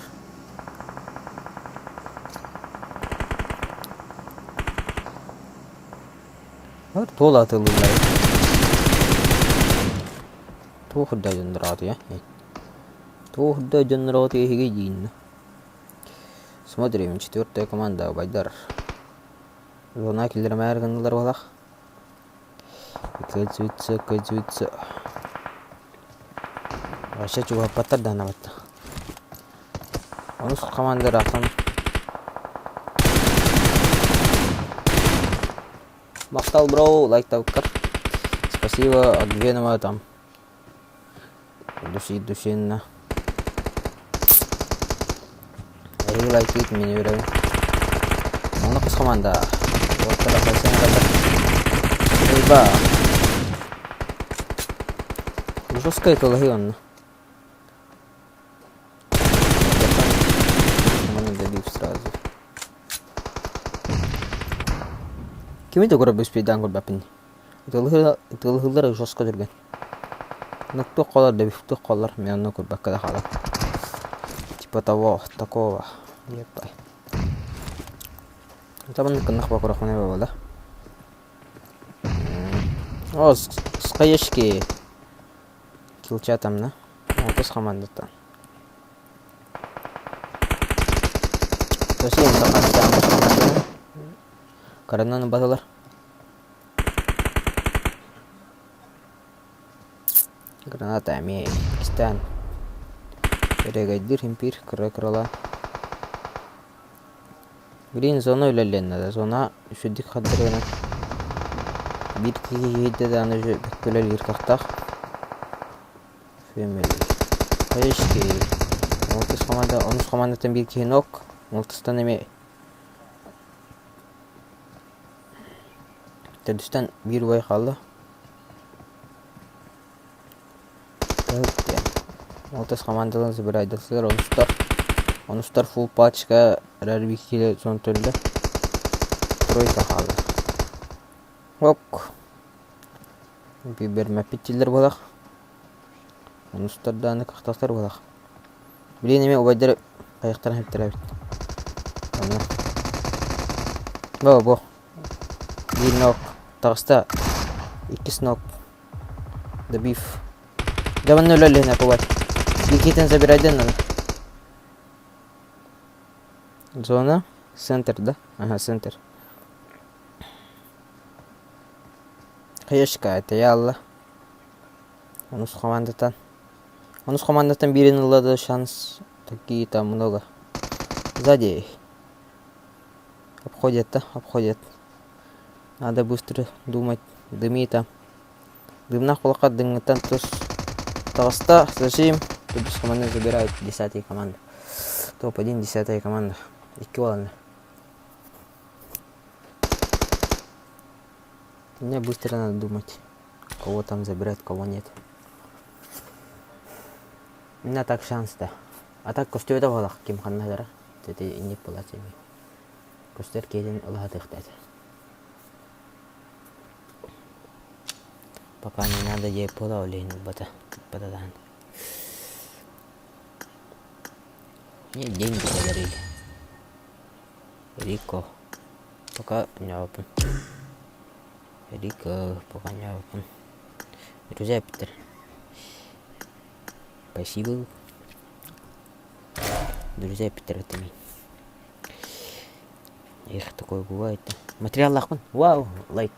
Туол атылылар. Туох дьонноро Туох да дьонноро эһиги диин. Смотрим, четвертая команда Байдар. Зона киллэрэмээр гыннылар буолах. Кыдьыытса, кыдьыытса. Вообще чугаһаппаттар да анабатта. Онус команда ыраахтан Махтал бро, лайктабыккар. Спасибо от Венома там. Души душинна. Эһиги лайктыгыт мин үөрэбин. Онно хос команда. Уоттара хайсан эрэллэр. Стрельба. Жесткая кылаһыы онно. Маны добив сразу. Кими да көрөр успейдаан көрбөппүн. Ытыалаһыыллара жестко түргэн. Туох хаалар да туох хаалар, мин онно көрбөккө да хаалар. Типа того, такого диэппай. Табаннык гыннах бокурахпына буолла. О, скаешки килчатамна. Отус командаттан. Россия Каранан баталар. Граната эмиэ иккистээн Эрэгэйдиир импиир кыра-кыралаан Билигин зона үлэлиэн наада. Зона үчүгдүк хардырыгынан биир киһи киирдэ даҕаны уже бэккэ үлэлиир кыахтаах. Family. Хаешки. Алтыс команда, онус командаттан биир киһи нок. Алтыстан эмиэ Төрдүстэн биир убай хаалла. Алтыс командаларын забирайдасыгар онустар. Онустар фулл пачка эрэр биир киилэ сон төллө. Тройка хаалла. Ок. Бэрмэппит дииллэр буолах. Онустар дааны кахтахтар буолах. Билигин эмиэ убайдар хайахтарын эптэрэ эбит. Онно. Бо бу. Биир нок таҕыста. Иккис нок. Добив. Дьэ манна үлэлиһинэ кубай. Никитин забирайдын надо. Зона. Центр, да? Ага, центр. Хаешка, это я Алла. Онус командаттан. Онус командаттан биирин ылла да шанс такие там много. Сзади. Обходят, да? Обходят. Надо быстро думать. Дыми там. Дымнаах кулакка дыҥҥыттан тус таҕыста. Зажим. Төрдүс команда забирают десятая команда. Топ-1, десятая команда. Икки буоланнар. Мне быстро надо думать, кого там забирать, кого нет. У меня так шанс-то. А так көстүбэтэ буолах ким ханна Тэти инник буолааччы эми. Көстөр киһитин ылаһатыахта этэ. Пока не надо дьиэ буола ол иһин ылбата тыыппата даҕаны. Мне деньги подарили. Рико. Пока ньоопун. Рико, пока ньоопун. Друзья, Питер. Спасибо. Друзья эппиттэр этимий. Эх, такое бывает. Материаллаахпын. Вау, лайк.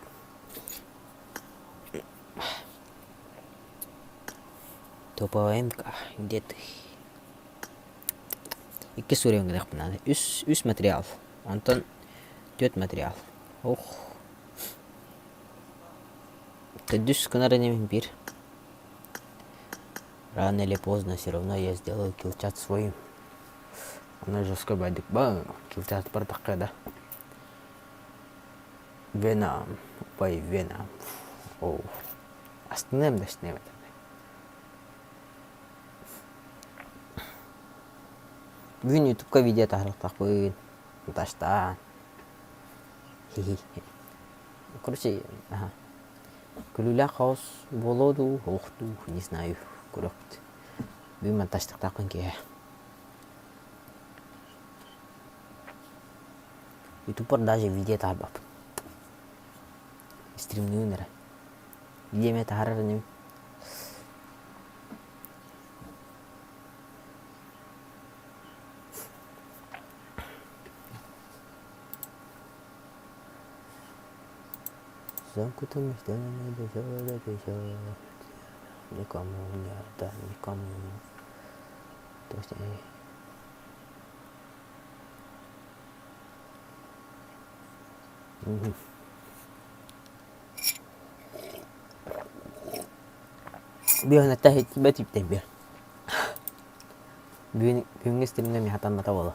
Топовая МК, где ты? Иккис уровень гыныахпын наада. Үс, үс материал. Онтон түөрт материал. Ох. Төрдүс гынар инибин биир. Рано или поздно все равно я сделаю килчат своим. Она жестко байдык ба килчат бардакка да. Вена, ой, Вена. Оу. Астыныам да астыныам этэ. Бүгүн ютубка видео таһаарыахтаахпын. Таштаан. Хи-хи. Короче, ага. Күлүүлээх хаос буолуо дуу, ох дуу, не знаю, көрүөхпүт. Бүгүн монтажтыктаахпын киэһэ. Ютубпар даже видео таһаарбаппын. Стримнүүн эрэ. Видео эмиэ таһаарар иним. Никому не отдам, никому. То есть Бүөнэтэ иһиттибэт иптэн биэр. Бүгүн бүгүҥҥү стримҥэ миэхэ таммата буолла.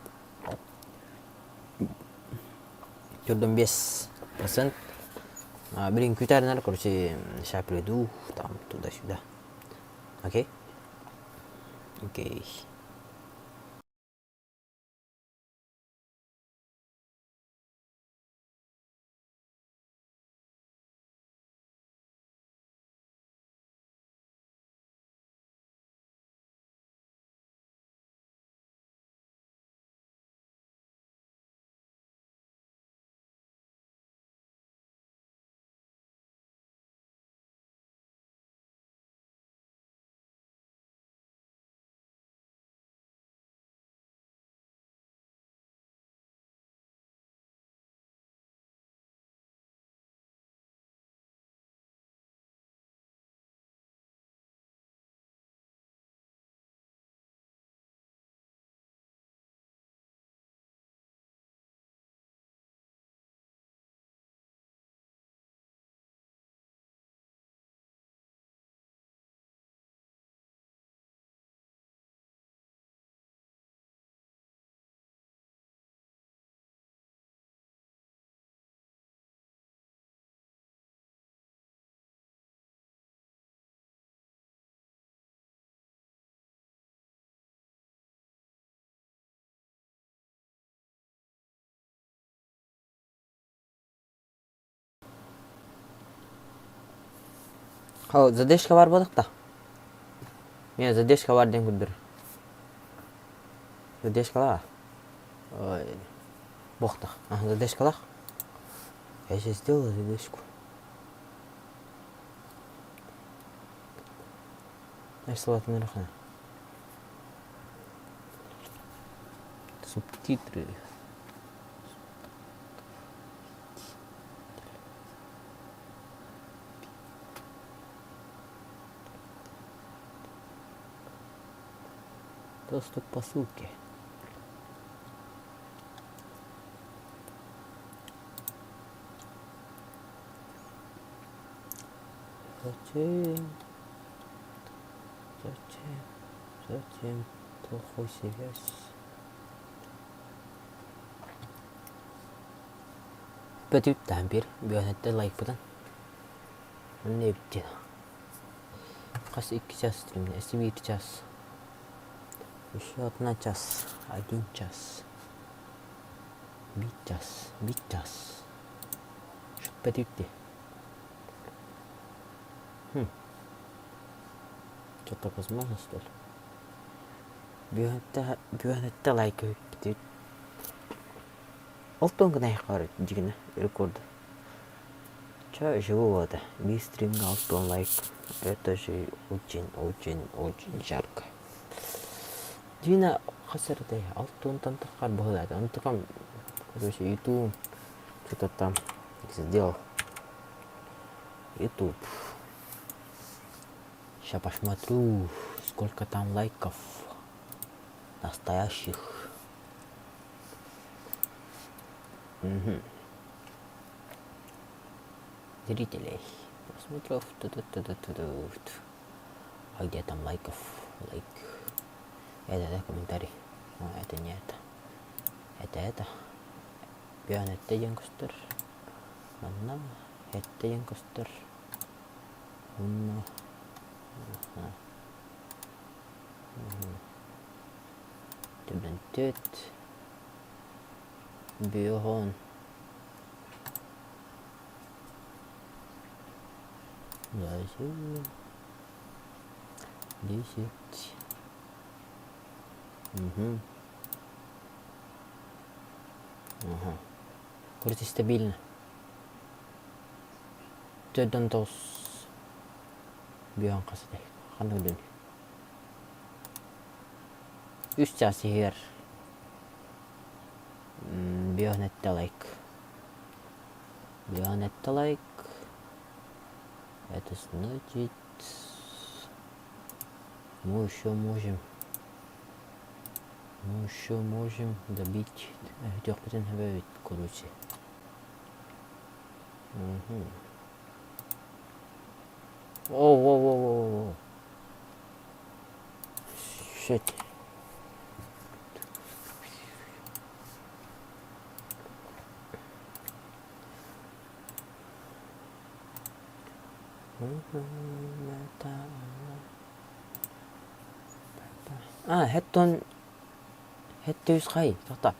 Төрдүн 5%. Блин, күтәринэр, короче, ща приду, там, туда-сюда. Окей? Окей. Хо, задержка бар буолуохта. Мин задержка бар диэн көрдөрөр. Задержкалаа. Ой. Буохтах. Ага, задержкалаах. Я сейчас сделаю задержку. Эш Субтитры. Доступ по ссылке. Зачем? Зачем? Зачем плохой связь? Бөтүттэн биир бүөнэттэ лайкпытын Онно эбит Хас икки час стримнэ, биир час. Еще одна час, один час. Биир час, биир час. Бөтүттэ. Хм. Что так возможно, что ли? Бүөнэттэ бүөнэттэ лайк бүт. Ол туон гына дьигинэ рекорд. Чё живу вот, биир стримҥэ 60 лайк, это же очень очень очень жарко. Дина. Хас эрэтэй 60 таххар быһыылаата. Онтукам, короче, YouTube что-то там сделал. YouTube. Сейчас посмотрю, сколько там лайков настоящих. Угу. Зрителей. Просмотров. Ту -ту -ту -ту -ту -ту. А где там лайков? Лайк. Это, да, комментарий. О, это не это. Это это. Бүөн эттэ диэн көстөр. Манна эттэ диэн көстөр. Уонна Түбэнтүт. Бүөһон. 10. Угу. Ага. Короче, стабильно. 49 бүөн хасытай. Ханнык дүн. Үс чаас иһигэр бүөн этте лайк. Бүөн этте лайк. Это значит, мы еще можем мы еще можем добить өтөхпүтүн хөбөбүт короче. Угу. О, во, во, во, во. Shit. А, хэттон хэттүүс хай, тоқта.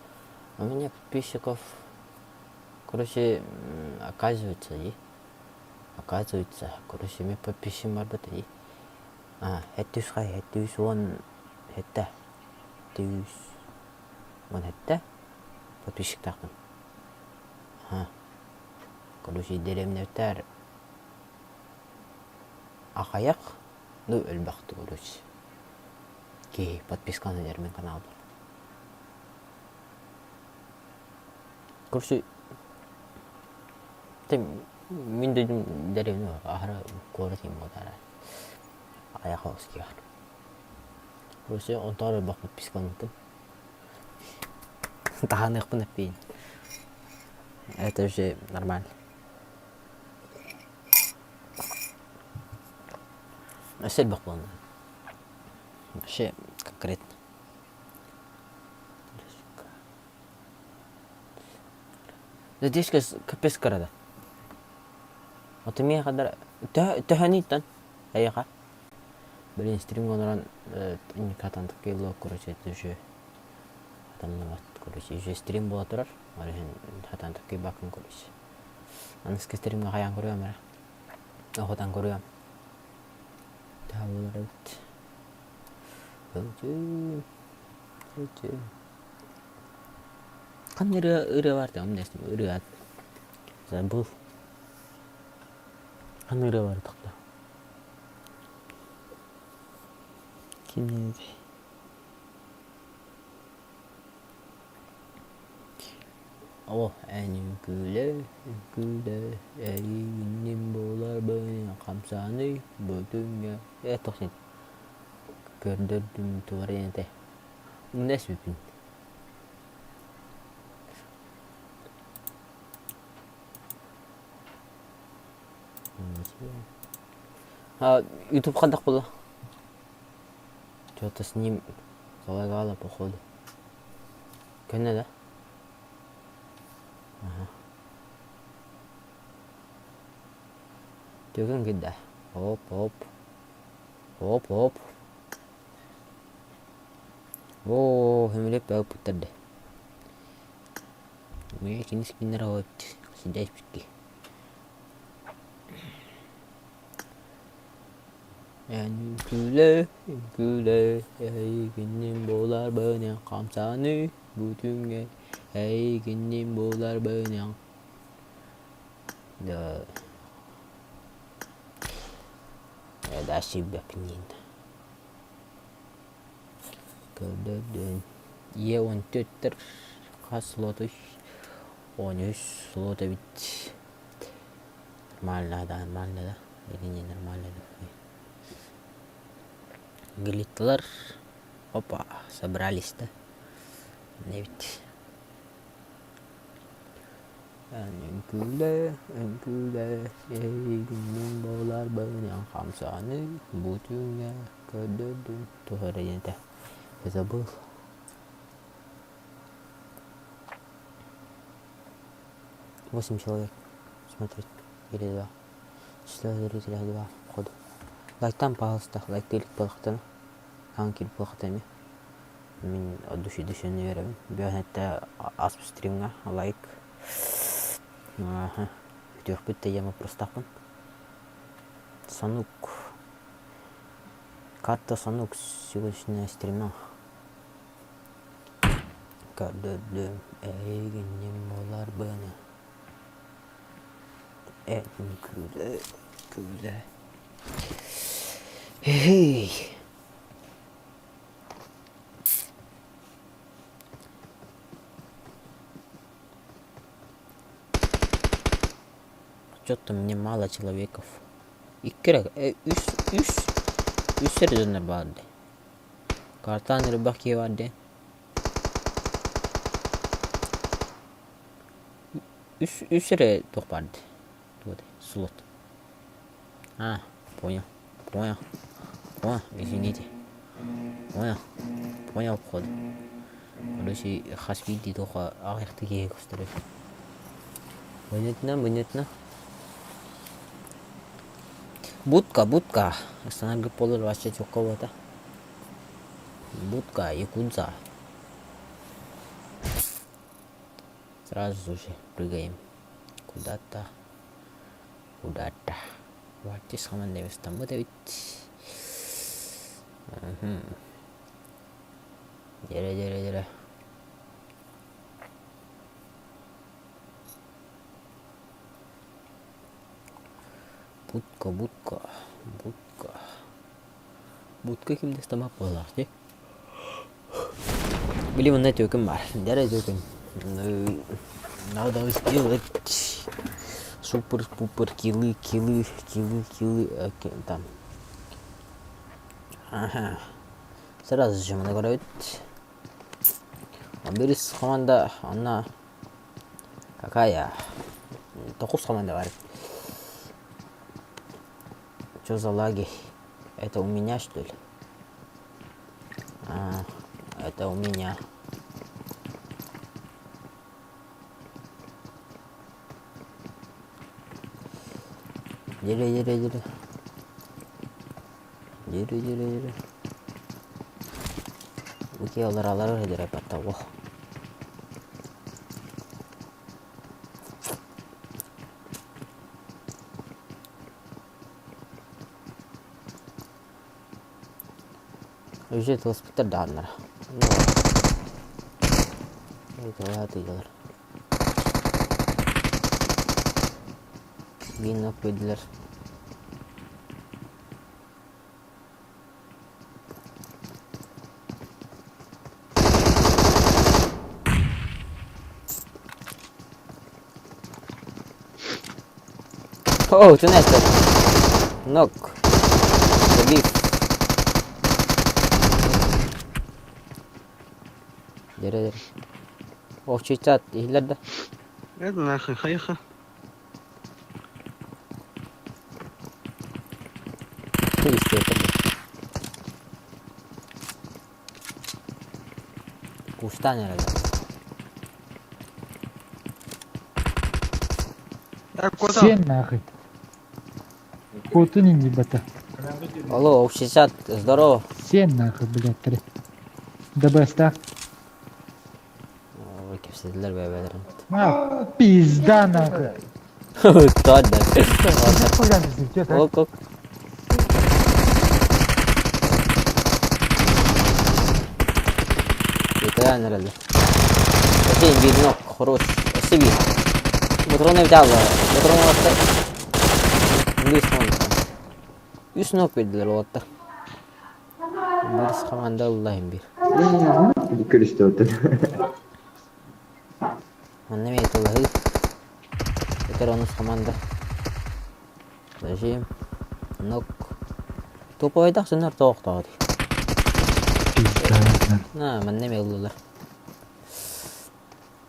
У меня подписчиков, короче, оказывается, и оказывается, короче, мен подписчигим бар бит и а, хэттүүс хай, хэттүүс уон хэтте, түүс уон хэтте подписчиктаахпын. Аха. Короче, дэриэбинэбитээр аҕыйах, ну элбэхтик короче. Киһи подписканы эр мин каналбар. Короче, мин дойдум дэриэбинэ аһара куорат иһин буолара. Аҕыйах оҕус киһи баар. Короче, онтооҕор элбэх подпискаламмыппын. Таһааныахпын эппиин. Это уже нормально. Өссө элбэх буолла. Вообще конкретно. Задержка капец кырада. Вот миэхэ да төһөнүйтэн эйиэхэ? Блин, стрим онорон никатан такие короче, это уже хатанныбат, короче, уже стрим буола турар, ол иһин хатан такие бакын короче. Аныгыскы стримҥэ хайаан көрүөм эрэ. Охотан көрүөм. Төһө буолар эбит. Ханна ырыа ырыа баар да ырыа забыл. Ханна ырыа баар тохто.
Кимниэтэй?
О, эн үҥкүүлэ, үҥкүүлэ, эйигинним буоларбын хамсаный бөтүҥҥэ Э, туох диэн көрдөрдүм тугар диэн этэ. Умна эспиппин. А, YouTube хайдах буолла? Что-то с ним залагало, походу. Көнө да? Ага. Түгэн киирдэ. Оп, оп. Оп, оп. Оо, сөмөлүөт бөҕө ыппыттар дии. Миэхэ кини скиннэр оҕо эбит, сидя испикки. Эн үҥкүүлэ, үҥкүүлэ, эйигиннин буоларбын хамсаныы бүтүҥҥэ эйигиннин буоларбын Да да сүүрбэппин диэн. Көрдөрдүн. Е он төрттэр хас слотуй? 13 слот эбит. Нормально да, нормально да. Или не нормально да. Глитталар. Опа, собрались да. Эбит. Эн үҥкүүлэ, үҥкүүлэ, эйигиннин буоларбын хамсаны бу түүҥҥэ көрдөрдүм туох эрэ диэн этэ. Я забыл. Восемь человек смотрит или два. Число зрителей два. Ходу. Лайктан, пожалуйста, лайктыы илик буоллахтына. Хаҥ киирбит буоллахтына эмиэ. Мин от души душевно үөрэбин. Бүгүн этэ ааспыт стримҥа лайк. Аха. Бүтүөхпүт да диэн боппуруостаахпын. Санук. Карта Санук сегодняшняя стрима. Көрдөрдүм эйигинним буоларбын. Этим күлэ күлэ. Эй! Что-то мне мало человеков. Икки эрэ, үс, үс, үс эрэ дьоннор баар дии. Картаан элбэх киһи баар дии. Үс, үс эрэ туох баар дии. Туох дии, слот. А, понял, понял, понял, извините. Понял, понял, походу. Короче, хас биирдии туохха аҕыйахта киһи көстөрүй. Понятно, понятно. Будка, будка. Останарга буолар вообще чокко Будка, якудза. Сразу же прыгаем куда-то, куда-то. Вартис хаман эбит. Дьэрэ, дьэрэ, дьэрэ. Будка, будка, будка. Будка ким да буоллаах дии. Били манна түөкүн баар. Дьэрэ түөкүн. Надо сделать супер-пупер килы, килы, килы, килы, там. Ага. Сразу же маны көрөбүт. Бирис команда онно какая? Тоҕус команда бар. Что за лаги? Это у меня, что ли? А, это у меня. Дере, дере, дере. Дере, дере, дере. Окей, алар алар дере паттаго. Уже тылыспыттар даҕаннара. Тыллар. Биин көрдүлэр. О, ты Нестор. Нок. Забив. Дere дere. Охчуйтат иһиллэр да.
Это нахуй, хайха.
Кустан эрэ.
Так, куда?
Сен нахуй. Кутун ебата.
Алло, общий чат, здорово.
Сен нахуй, блядь, три. ДБС-та.
Ой, кэпсэтилэр бэйбэлэрин.
А, пизда нахуй.
Ладно.
Ок,
ок. Yeter herhalde. Okey bir nok хорош. Спасибо. Патроны взял. Патроны Үс нок. Үс нок бердилер уолаттар. Бирис команда ылла иһин биир.
Көрүстэ оттон.
Манна эмиэ тыллаһыы. Этэр онус команда. Зажим. Нок. Туповайдах сыннар тоохтоҕо дии.
Пизда.
На, манна эмиэ ыллылар.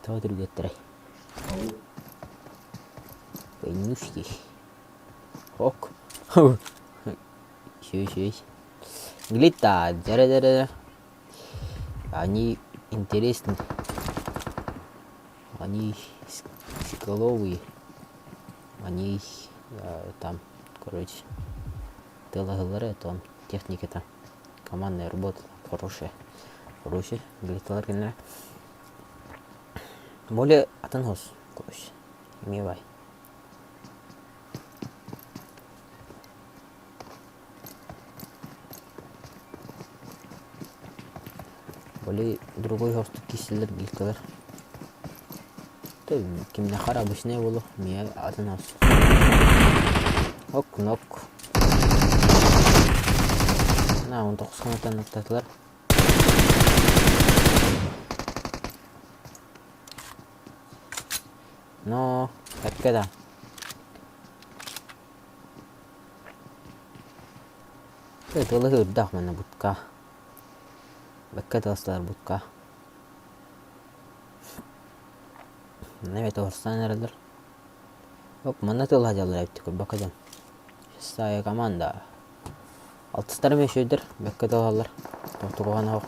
Тоҕо түргэттэрэй? Конюшки. Ок. Үчүгэй, үчүгэй. Глита, дьэрэ-дьэрэ. Они интересны. Они скилловые. Они там, короче, тылаһыллара там техника там командная работа хорошая. Короче, глиталар кинилэр. Более атын хос, короче, имевай. Более другой хостук киселер гилкалар. Кимнэхэр обычный буолуо, миэ атын хос. Ок, нок. На, он тоқсанаттан аттатылар. Но, эппэ да. Тылы үрдэх манна бутка. Бэккэ тыластылар бутка. Манна эбэтэ уһурсан эрэллэр. Оп, манна тыл садьаллар эбит көрбөккө дьон. Шестая команда. Алтыстар эмиэ үчүгэйдэр, бэккэ тылаллар. Тохтугуһан оһох.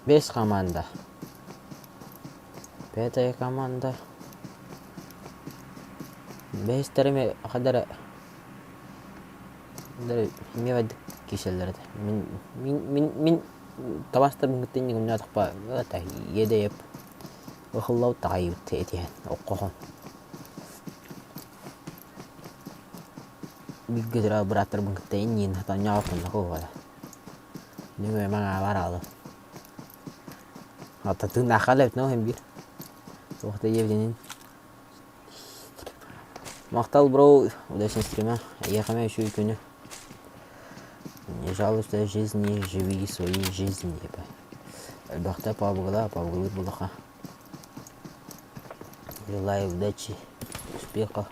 Бэс команда. Пятая команда. Бэһистэр эмиэ хадара эмиэ бардык киирсэллэр этэ. Мин мин мин мин табаастарбын кытта инники умньаатахпа это иэдэйэп ыхыллабыт таҕайбыт этиһэн оккохон. Бииргэ төрөөбүт бырааттарбын кытта инниин хатанньаабаппын да куһуола. Нөҥүө маҥаабар аҕалым. Хата тыыннаахха элэбитинэ ол иһин биир. Туох да диэбитинин. Махтал бро, удачного стрима. Эйиэхэ эмиэ үчүгэй күнү. Не жалуйся жизни, живи своей жизнью диэпэ. Элбэхтэ пабыгыла, пабыгылыыр булаха. Желаю удачи, успеха,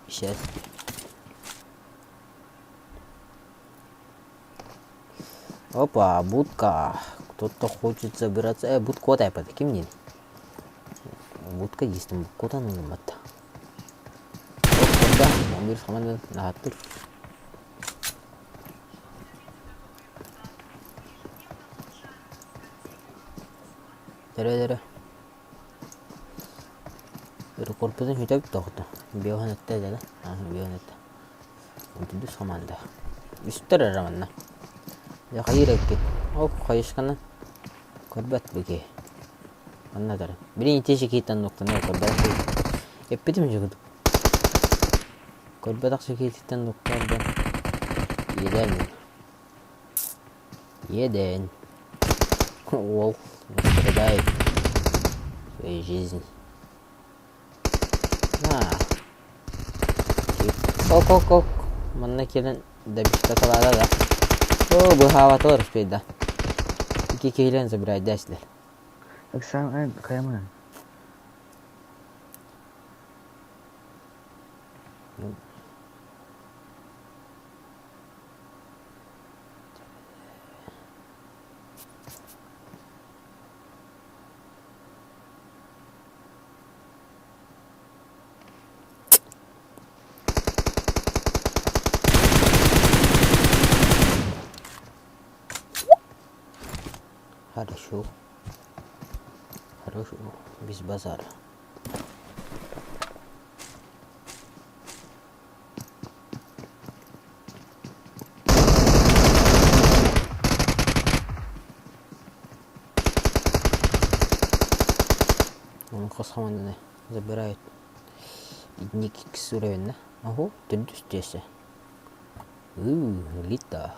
счастья. Опа, будка. Кто-то хочет забираться. Будка вот айпад. Ким диэн? Будка дистим. Кутан ылыммат. Оп, 11 команда наһаттыр. Дөрө-дөрө. Корпусын сүтэ тохто. Биохан этте да. Биохан этте. Үс хамаанда. Үстэр эрэ манна. Дьэ хайыыр эккит? Ол хайышканы көрбөт бу киһи. Манна турар. Билин ити шикииттэн нуктана көрбөт киһи. Эппитим дьугут. Көрбөтөх шикиититтэн нуктардан иэдээн мин. Иэдээн. Уол страдает своей жизнью. Ок ок ок манна кэлэн добиштаталаата да оо быһаабатылар успейда икки киһилэн забирайда силэр
Оксана хайаман.
Хорошо. Хорошо. Без базара. Оны хос хаманданы забирают. Итинник иккис уровень Ого, төрдүс тиэсэ. Уу, глита.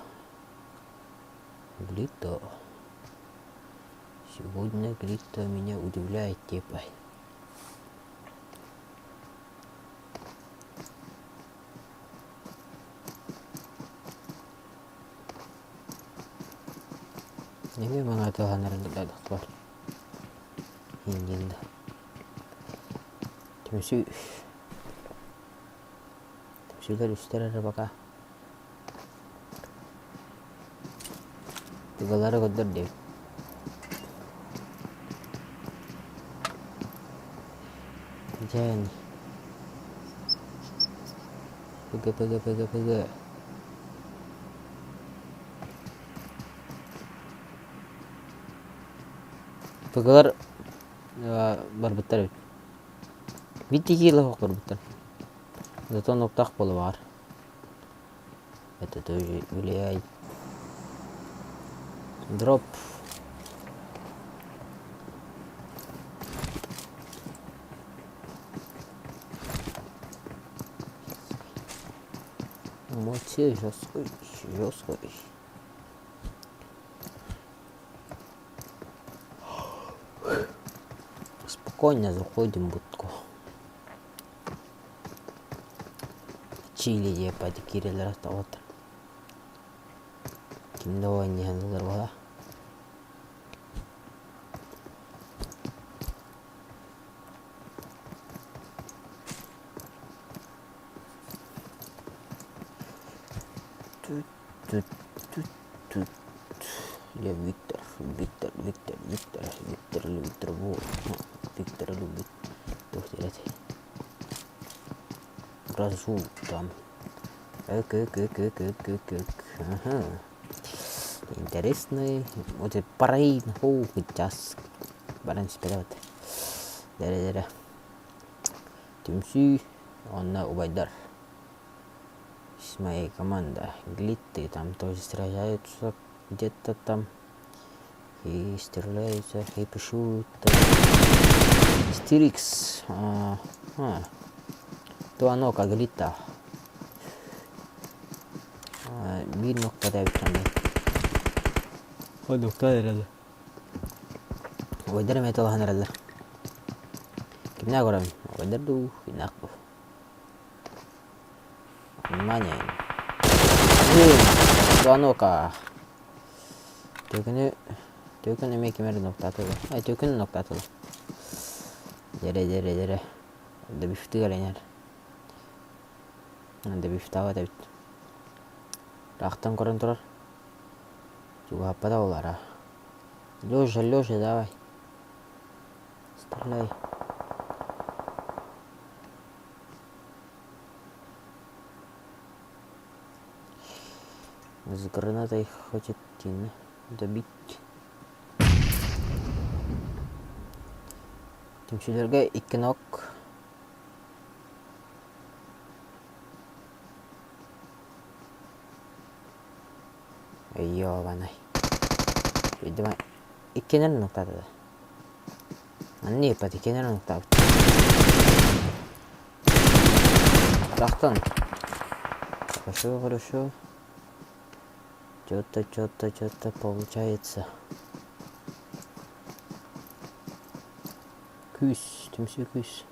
Глита. Сегодня глита меня удивляет типа. Нөҥүө маҥаа тыаһанарын да бар. Индин да. Түмсүү. Түмсүүлэр үстэр эрэ пока. Тыгалары көрдөр диэбит. Дьэн. Пыгы пыгы пыгы пыгы. Пыгылар барбыттар эбит. Биир киилэ барбыттар. Зато нуктаах буола баҕар. Это тоже влияет. Дроп. Эмоции жесткой, жесткой. Спокойно заходим в будку. Чили диэппэт киирэллэр от Ким да оонньоһон ылар буола. Тут Я Виктор, Виктор, Виктор, Виктор, Виктор, Виктор, вот. Виктор любит. Туох диэтэй? Грозу там. Эк, эк, эк, эк, эк, эк, эк. Ага. Интересный. Вот парай, ху, сейчас. Баран спелеват. Дere-дere. Түмсүү, онно убайдар. С моей команда. Глитты там тоже сражаются где-то там. И стреляются, и пишут. Стерикс. А, а. То оно как глита. Биир нуктада эбит Нукта эрэлэ. Убайдар эмиэ талаһан эрэллэр. Кимнээх көрөбүн? Убайдар дуу, кимнээх дуу? Внимание! Звонок-а. Түөкүнү түөкүн эмиэ ким эрэ нуктаатылар. Ай түөкүнү нуктаатылар. Дьэрэ дьэрэ дьэрэ. Добивтыгар эҥэр. Добивтаабат эбит. Ыраахтан көрөн турар. Чугаһаппата буолара. Лежа, Лежа, давай. Стреляй. С гранатой хочет добить. Түмсүүлэргэ икки нок. Ёбаный. Видимо, иккинэн нуктаата. Манна иппат иккинэн нуктаабыт. Тахтан. Хорошо, хорошо. Что-то, что-то, что-то получается. Күүс, түмсүү күүс.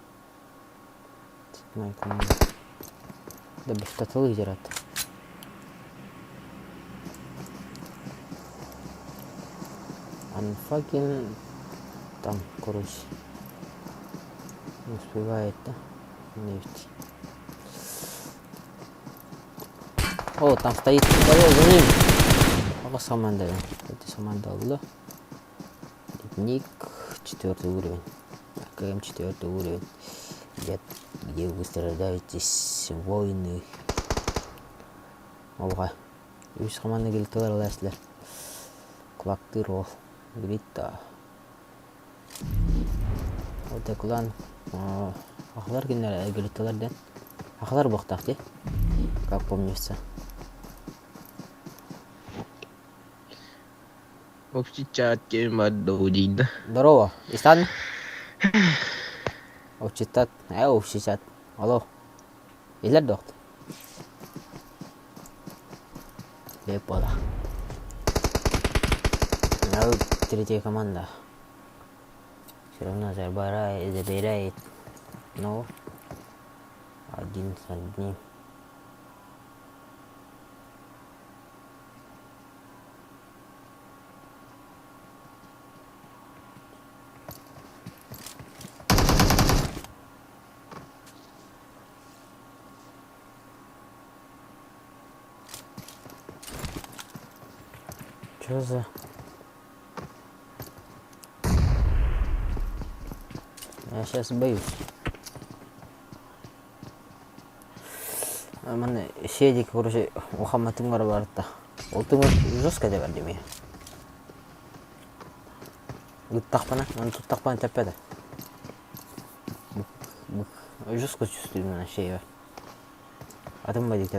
Седьмая команда. Да бифтатылы дират. Анфакин там, короче, не успевает, да? Нефть. О, там стоит за ним. Ага, команда. Это команда алла. Ледник, четвертый уровень. АКМ четвертый уровень. Где, где вы сражаетесь, войны. Олға. Үс команда келтилер ыласлар. Кулактыр ол. Грита. Вот клан. Ахлар кинилэр Гритталар ден. Ахлар буохтаах дии. Как помнится.
Общий чат да.
Здорово. Истан? Общий чат. Общий чат. Алло. Илэр дохт. Лепола. Третья команда. Все равно забирает, забирает. Но один с одним. Чё за... Я сейчас боюсь. Манна сиэдик короче ухамматын гора барытта. Ол тымыр жестко деп бардым Ыттахпына, оны туттахпына тэппэдэ. Жестко чувствую на шее. Атын бадик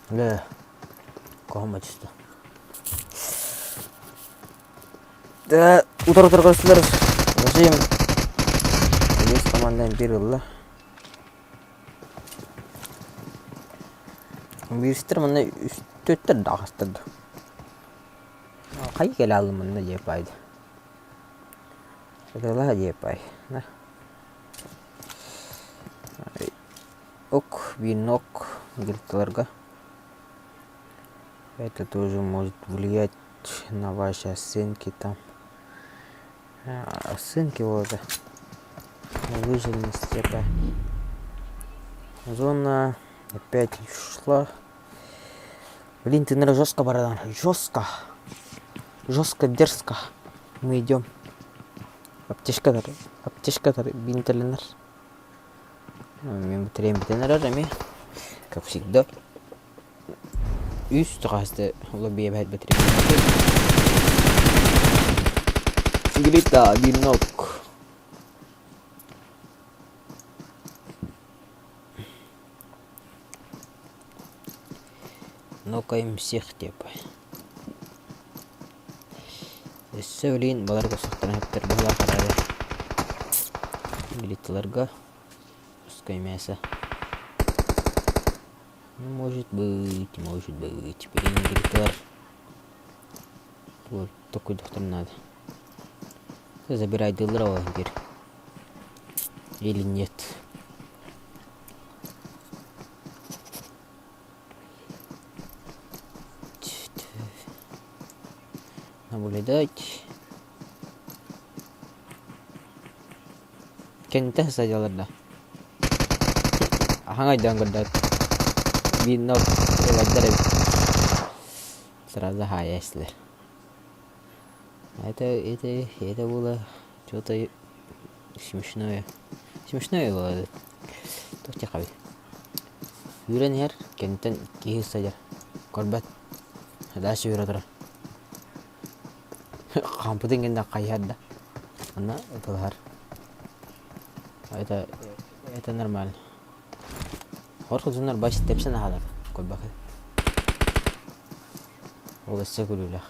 Да. Кохома чисто. Да, утар-утар көрсүлэр. Зачем? Весь командан бир ылла. Биристер манна үстөттөр да астырды. Хай кэлэ алым манна диэп байды. Сатылаха диэп бай. Ок, винок гирталарга. Это тоже может влиять на ваши оценки там. Оценки вот это. Выживаемость это. Зона опять шла. Блин, ты, наверное, жестко, братан. Жестко. Жестко, дерзко. Мы идем. Аптечка аптечка бинтеленер. Мен бітірем бітен эрэр как всегда. Үс хаста лоббия бітірем. Грита, бинок. Нокаем всех типа. Өссө билигин баларга сохторон эптэр быһалаах эрээри билитталарга русское мясо. Ну, может быть, может быть. Билигин билитталар вот такой доктор надо. Забирай дыллара ол Или нет. Наблюдать. Кэнтэ садьалар да. Аһаҥ өйдөөн көрдөт. Биир ылайдар эбит. Сразу хаайа истилэр. Это, это, это было что-то смешное. Смешное было. Туох диэххэ Үүрэн иһэр, кэнниттэн киһи сылдьар, көрбөт, дальше үүрэ турар. Хаампытын гэннэ хайыһар да, онно ытылаһар. Это, это нормально. Хор дьоннор бас тэпсэн аһалар, көрбөккө. Ол өссө күлүүлээх.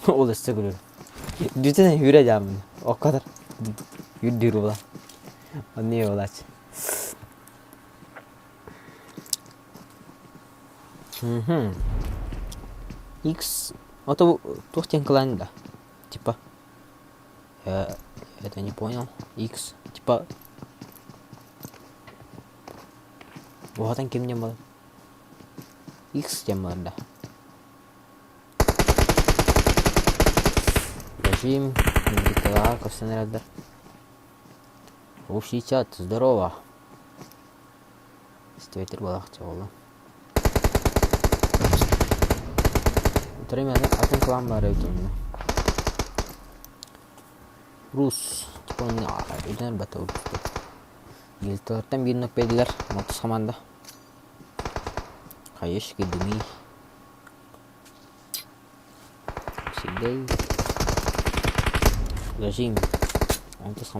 Ол өссө күлүүлээх. Бүтүн үүрэ дьаамын, окко Үрдүүр була. Оннук буолааччы. Мгм. X. Ото туох диэн кылаан да? Типа. Я это не понял. X. Типа. Уһатан ким диэн буолар? X диэн буолар да? Режим. GTA көрсөн эрэллэр. Общий чат, здорово. Истибэтир буолаахча буолла. Утары атын клан баар эбит онно. Рус. Типа өйдөнөр бата Гильталартан биир нөкпэйдилэр. Мотус команда. Хаешки дымый. Сидей. Зажим. Он то сам.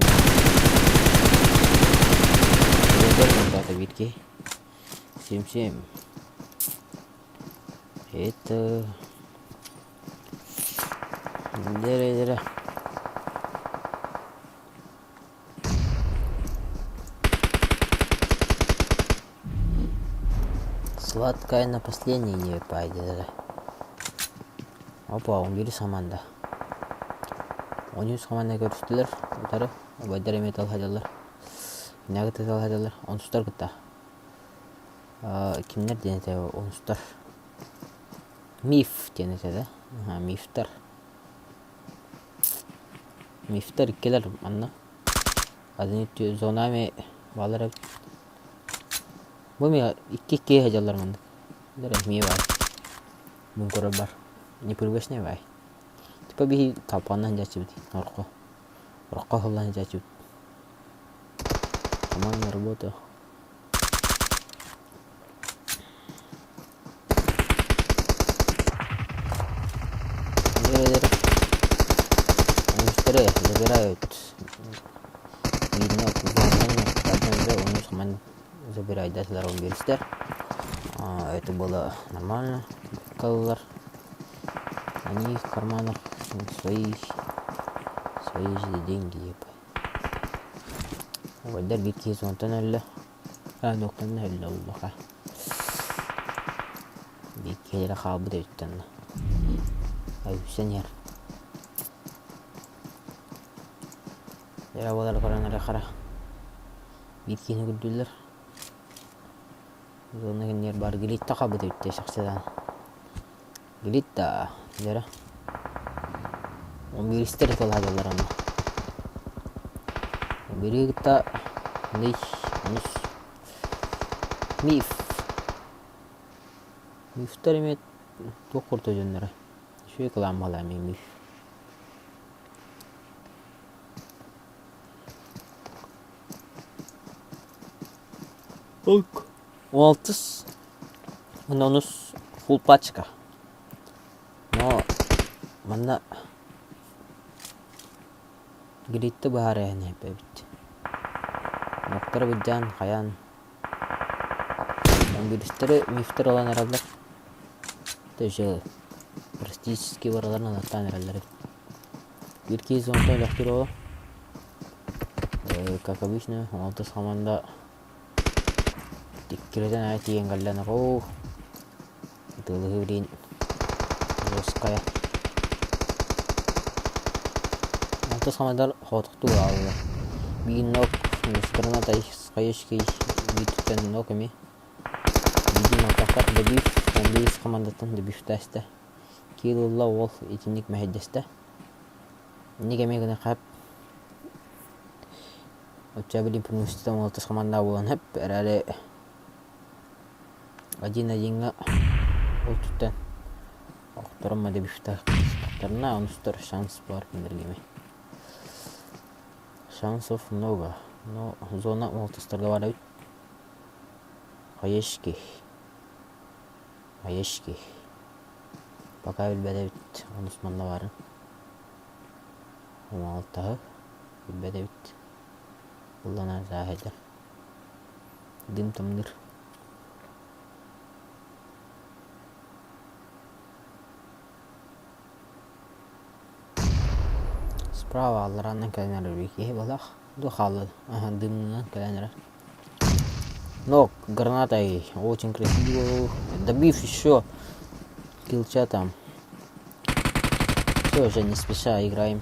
Витки. 7-7. Это... Дere-дere. Сладкая на последний не пойдет. Опа, он биир хамаанда. 13 хамаанда көрүстүлэр утары убайдар эмиэ талаһадаллар. Кинээгэ талаһадаллар. Онсустар кытта. Кимнэр диэн этэ онсустар. Миф диэн этэ да. Мифтар. Мифтар иккилэр манна. Один зонами баалар эбит. Бу эмиэ икки икки сылдьаллар манна. Эмиэ баар. Мин көрөрбөр непривычный бай. Типа биһи талпанна сылдьааччыбыт орко. Орко сыллан сылдьааччыбыт. Командная работа. Быстрее забирают. Видно, забирай даталар биэристэр. Это было нормально. Колор. Они в карманах свои свои же деньги типа. Убайдар биир киһи сонтон өллө. Аа, нуктан өллө уллаха. Биир киһилэрэ хаалбыт эбит онно. Үксэн иһэр. Дьэ буолар көрөн эрэ хара. Биир киһини көрдүүллэр. Зона кинилэр баар Глитта хаалбыт эбит дии чахчыдаан. Глитта дьэрэ. Биристэр ыталаһаллар онно. Бири кытта онус миф. Мифтэр эмиэ туох курдук дьонноро. Үчүгэй кылааммалаа эмиэ миф. Алтыс онус фулл пачка. Но манна гритти быһаарыан эбит. Ноктары былдьаан хайаан Үгүстэри мифтэр ылан эрэллэр. Тоже практически барыларын ылаттаан эрэллэр эбит. Биир киһи зонтан өлөхтүр оҕо. Как обычно, алтыс хаманда тиккирэтэн аайы тиийэн кэллэн оо ытыалаһыы билигин жесткая. Алтыс хамандар хоотохтуу ааллар. Биир нок граната хаешкий биир нок эми. Биирдин алтахтар добив, он командаттан добивтаста. Киил ылла уол итинник мэһэйдэстэ. Инник эмиэ гына хап Оччо билин преимущество алтыс хамаанда буолан сөп эрээри один одиҥҥа ол туттан охторон модебифтахтарына онустар шанс баар кинилэргэ Шансов много, но зона алтыстарга баар эбит. Хаешки. Хаешки. Пока билбэт эбит онус манна баарын. Алтаһы билбэт эбит. Ылланар сааһайдар. Дым тамныыр. Справа алларааннан кэлэн эрэр киһи балах. Ду хаалла. Аха, дымынан кэлэн эрэр. Но гранатой очень красиво. Добив еще килча там. Все, уже не спеша играем.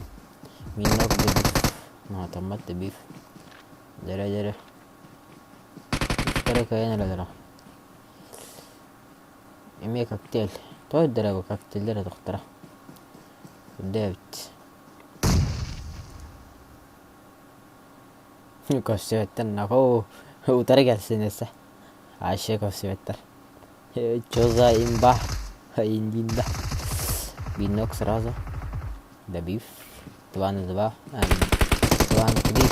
Минок добив. Ну, там добив. Дэрэ-дэрэ. Второй кэлэн эрэллэр. Эмиэ коктейль. Той дэрэ коктейльдэр тохтора. Үрдээбит. Көрсүбэттэр нахуй утары кэлсин өссө. Вообще көрсүбэттэр. Чё за имба? Индинда. Бинок сразу. Добив. 2 на 2. 2 на 3.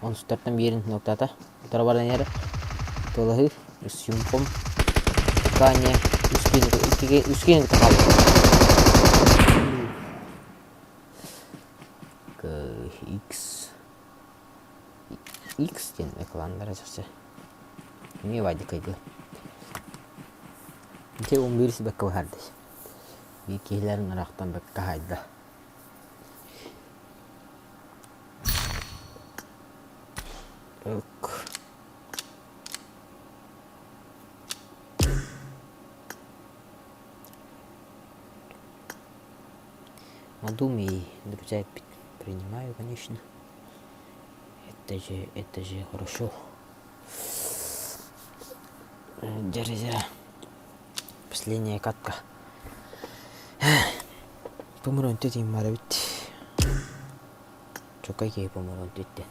Он стартан биэрин ноктата. Утары баран иһэр. Тылаһыы. Үс юмком. Кане. Үс киһини кытта хаалла. X X диэн экланнара чахчы. Эмиэ баайдыкайдыы. Ити 11 бэккэ быһаардый. Биир киһилэрин ыраахтан бэккэ хаайда. Ок. Надумай, друзья, принимаю, конечно. Это же, это же хорошо. Друзья, последняя катка. Поморон тетин бар эбит. Чокай киһи поморон тетте.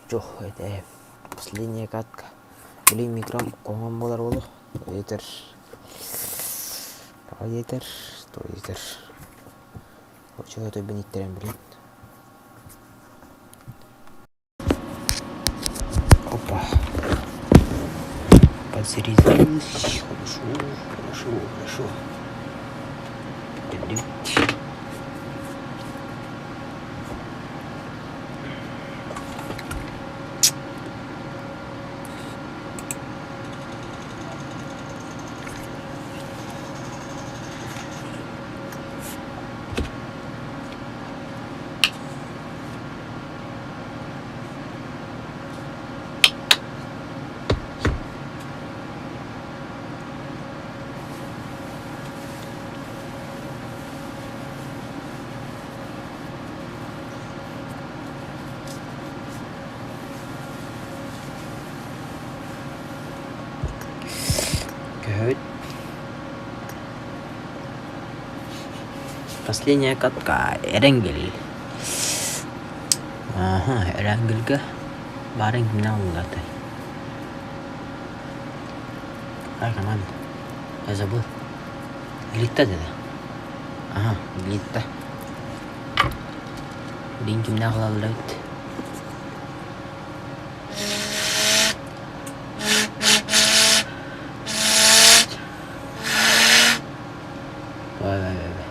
Чох, это последняя катка. Блин, микром куһаҕан буолар буолуо. Этер.
Тоҕо диэтэр, тоҕо диэтэр, оччоҕо өтөрбүн иттэрэн билин. Опа. Подзарядилась. Хорошо, хорошо, хорошо. Көһөбүт. Последняя катка Эрэнгил. Аха, Эрэнгилгэ баарын кимнээх ыллатай? Какая команда? Я забыл. Глитта деді. Ага, Глитта. Билин кимнээх ылаллар эбит? Vay vay vay vay.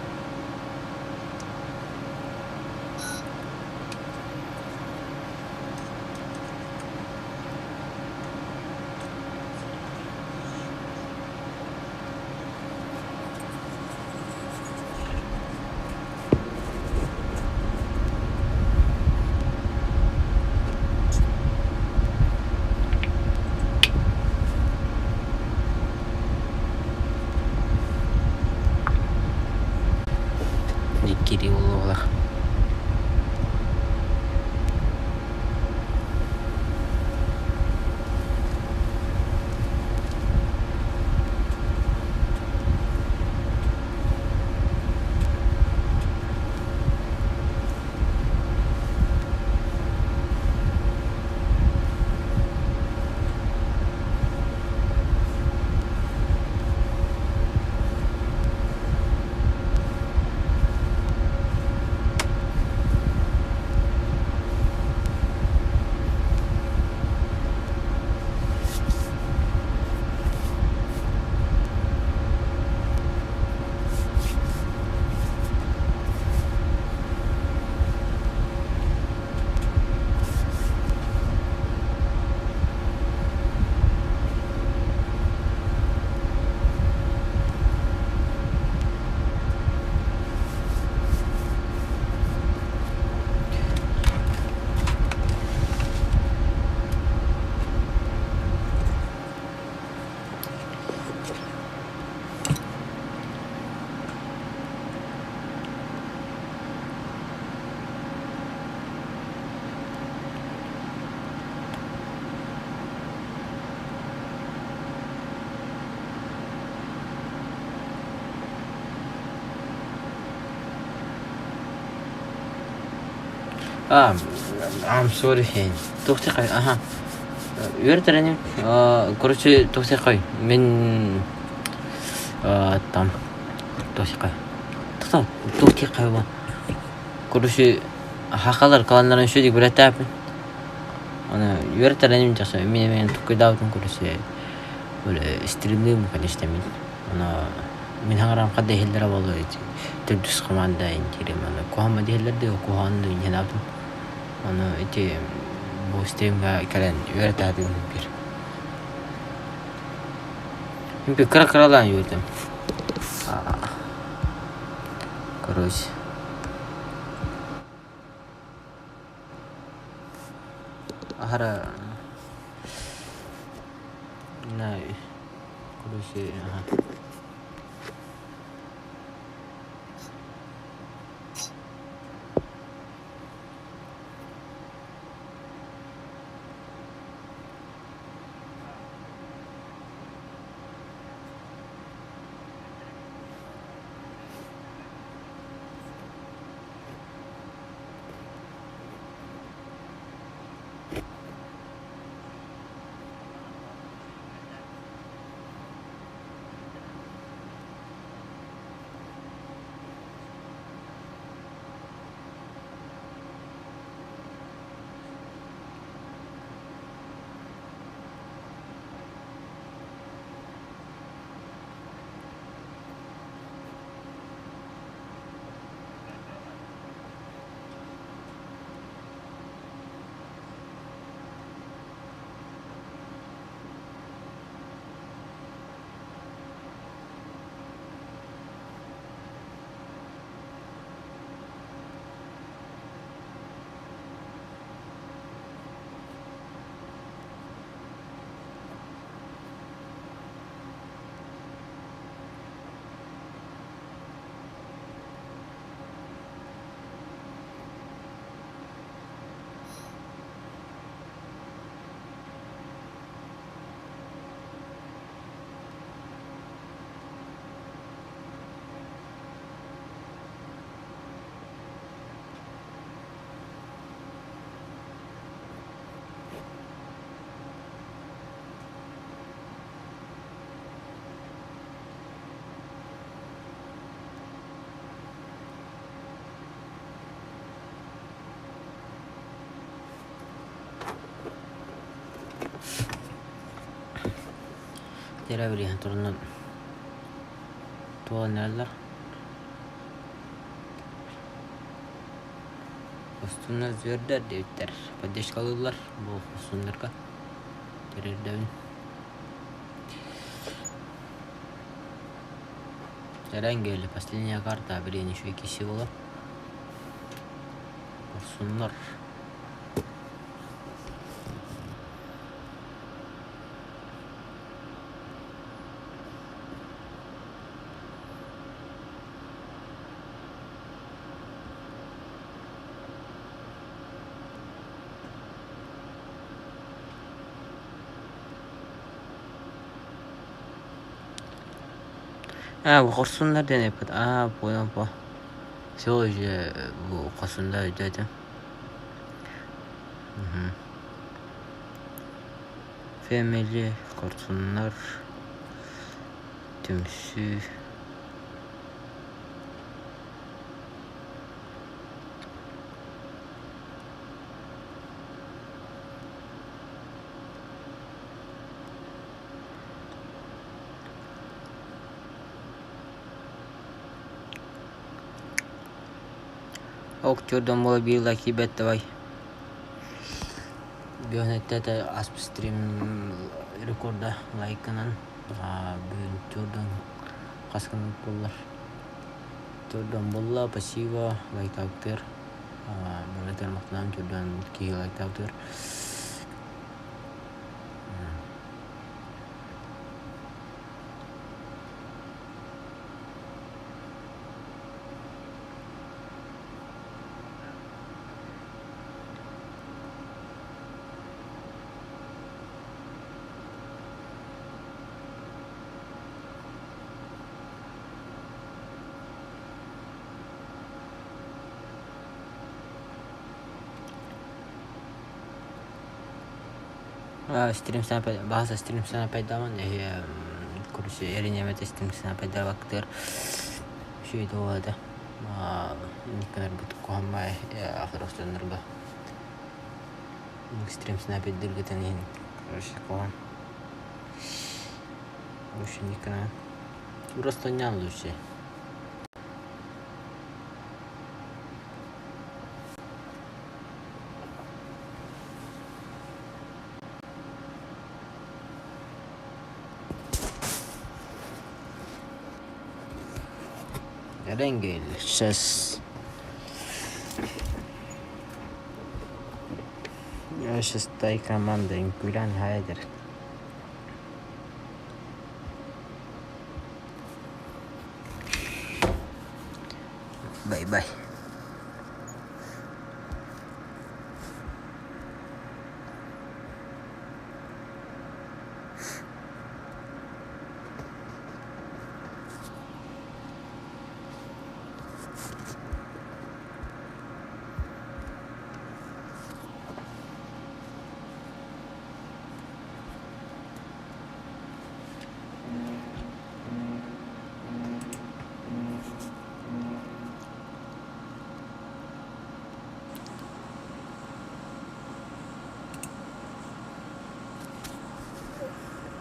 Кири буолуоҕа. А, I'm sorry, туох тихай, аха. Үөртэрэним. Короче, туох тихай. Мин там туох тихай. Тохтоо, туох тихай бу. Короче, хахалар каланнарын шүдик билэтээпин. Аны үөртэрэним часа мин эмиэ туккуйдаабытым короче стримныым конечно мин. Аны мин хаҥарам хат да иһиллэрэ буолуо төрдүс команда интиирим аны куһаҕан диһэллэр да куһаҕан да инһэнаабытым. Аны ити бу стримҥа кэлэн үөрэтаатым биир. Кыра кыралаан үөрдүм. Короче. Аһара короче аха. Тера билиһэн турунан туолан эрэллэр. Костюмнар звердэр диэбиттэр. Поддержкалыыллар бу костюмнарга. Тэрирдэбин. Эрэнгели, последняя карта, блин, еще и кисела. Хорсуннар. А, бу хорсуннар диэн эппит. А, понял, по. Все уже бу хорсуннар өйдөөтүм. Мгм. Family, хорсуннар, түмсүү. Ок, чурдон буола биир лайк тиийбэт давай. Бүгүн ааспыт стрим рекорда лайкынан бүгүн чурдон хас гынан буоллар. Чурдон буолла, спасибо, лайктаабыттар. Барытыгар махтанам чурдон киһи лайктаабытыгар. Стрим bahasa стрим санапайдааман короче эринемете стрим санапайдаабактыгар үчүгэй да инникканарбыт куһаммай ахырахтаннарга стрим санапайдыргытан иһин короче куһан лучше никана просто нян лучше. Эренгел сейчас шестой команда Инкулян Хайдер. Бай-бай.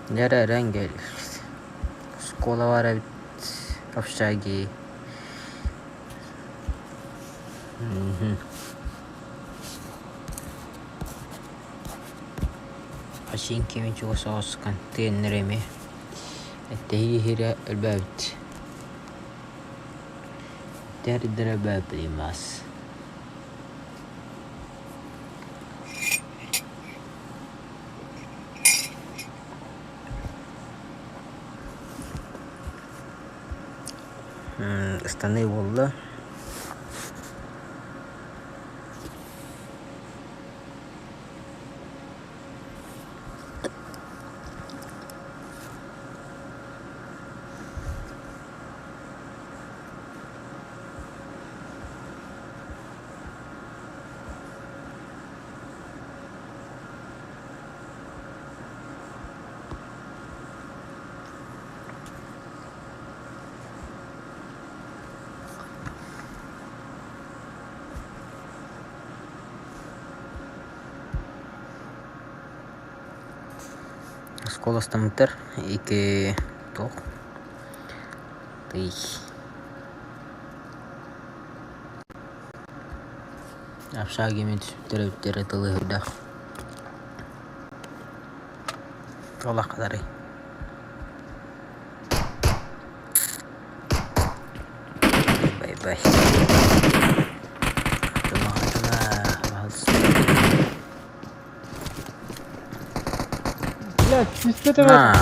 Дьэ Эренгел школа баар эбит общаги. Хачиин кими чугас соҕус контейнер эмиэ эттэһии иһирэ өлбөөбүт. Тэрдэрэ бөөпүлүмас. Ыстаныы буолла. Куоластаммыттар икки туох тый Общаги мен түспүттэр эбиттэр тылыһырдах Олаххаларый Бай-бай.
Блядь, чисто это
На.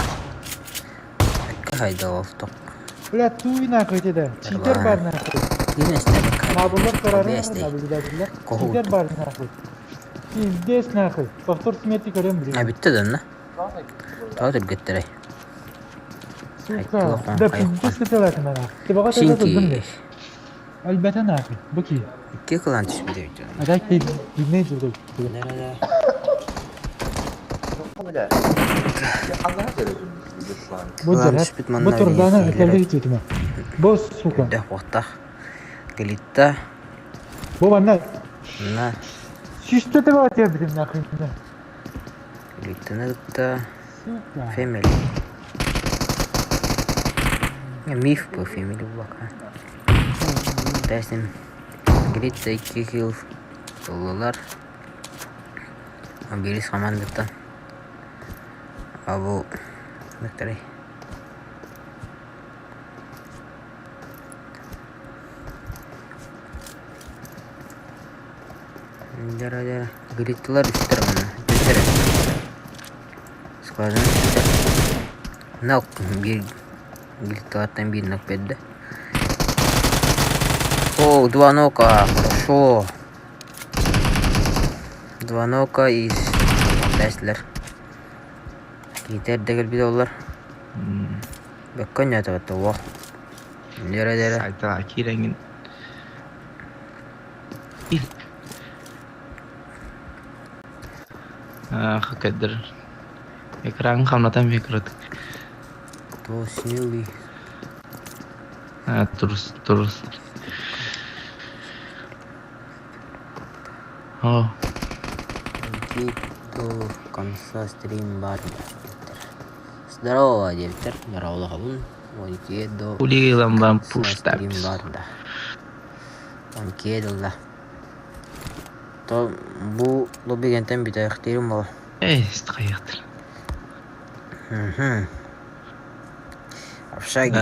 Хайда
Блядь, туй нахуй тебе. Читер бар нахуй. Набыллар карары наблюдателлер. Читер бар нахуй. Пиздец нахуй. Повтор смерти көрөм блин.
А бүтті да, Тоҕо түргэттэрэй?
Сука. Да пиздец хотела ты нахуй. Ты бага тогда тут
Синки.
Альбата нахуй. Буки.
Икки кылаан түспүт эбит.
А так ты не жүрдүк. Бу
Кылаан
дәрәт.
түспүт
Бу
манна
турдана өтөлдү кетме. Бу сука.
Үрдэх уохтаах. Кэлитта.
Бу манна
На.
Чисто ты бага тебе блин нахуй.
Кэлиттаны кытта.
Сука.
Family. Миф по Family булака. Тәсин. Кэлитта икки килл. Толлулар. Бирис командаттан. А бу Викторий. Дара дара. Гриттылар үстер мына. Үстер. Скважина үстер. Нок бир гриттылардан бир нок берди. О, два нока. Хорошо. Два нока из тәслер. Китер дегел бит олар. Бөккөн ятып атты. Дара дара.
Сайта кииреңин. Хакадыр. Экран хамнатан микрот.
То смелый.
Турус, турус. О,
Иди до конца стрим бар. Здорово, директор. Здорово, хабун. Онке до
улигилан
конца
пуш
стрим
тапс.
бар да. Онке да. То бу лоббигентен бүтәйхтерим бол.
Эй, стқаяқтыр.
Мгм. Общаги.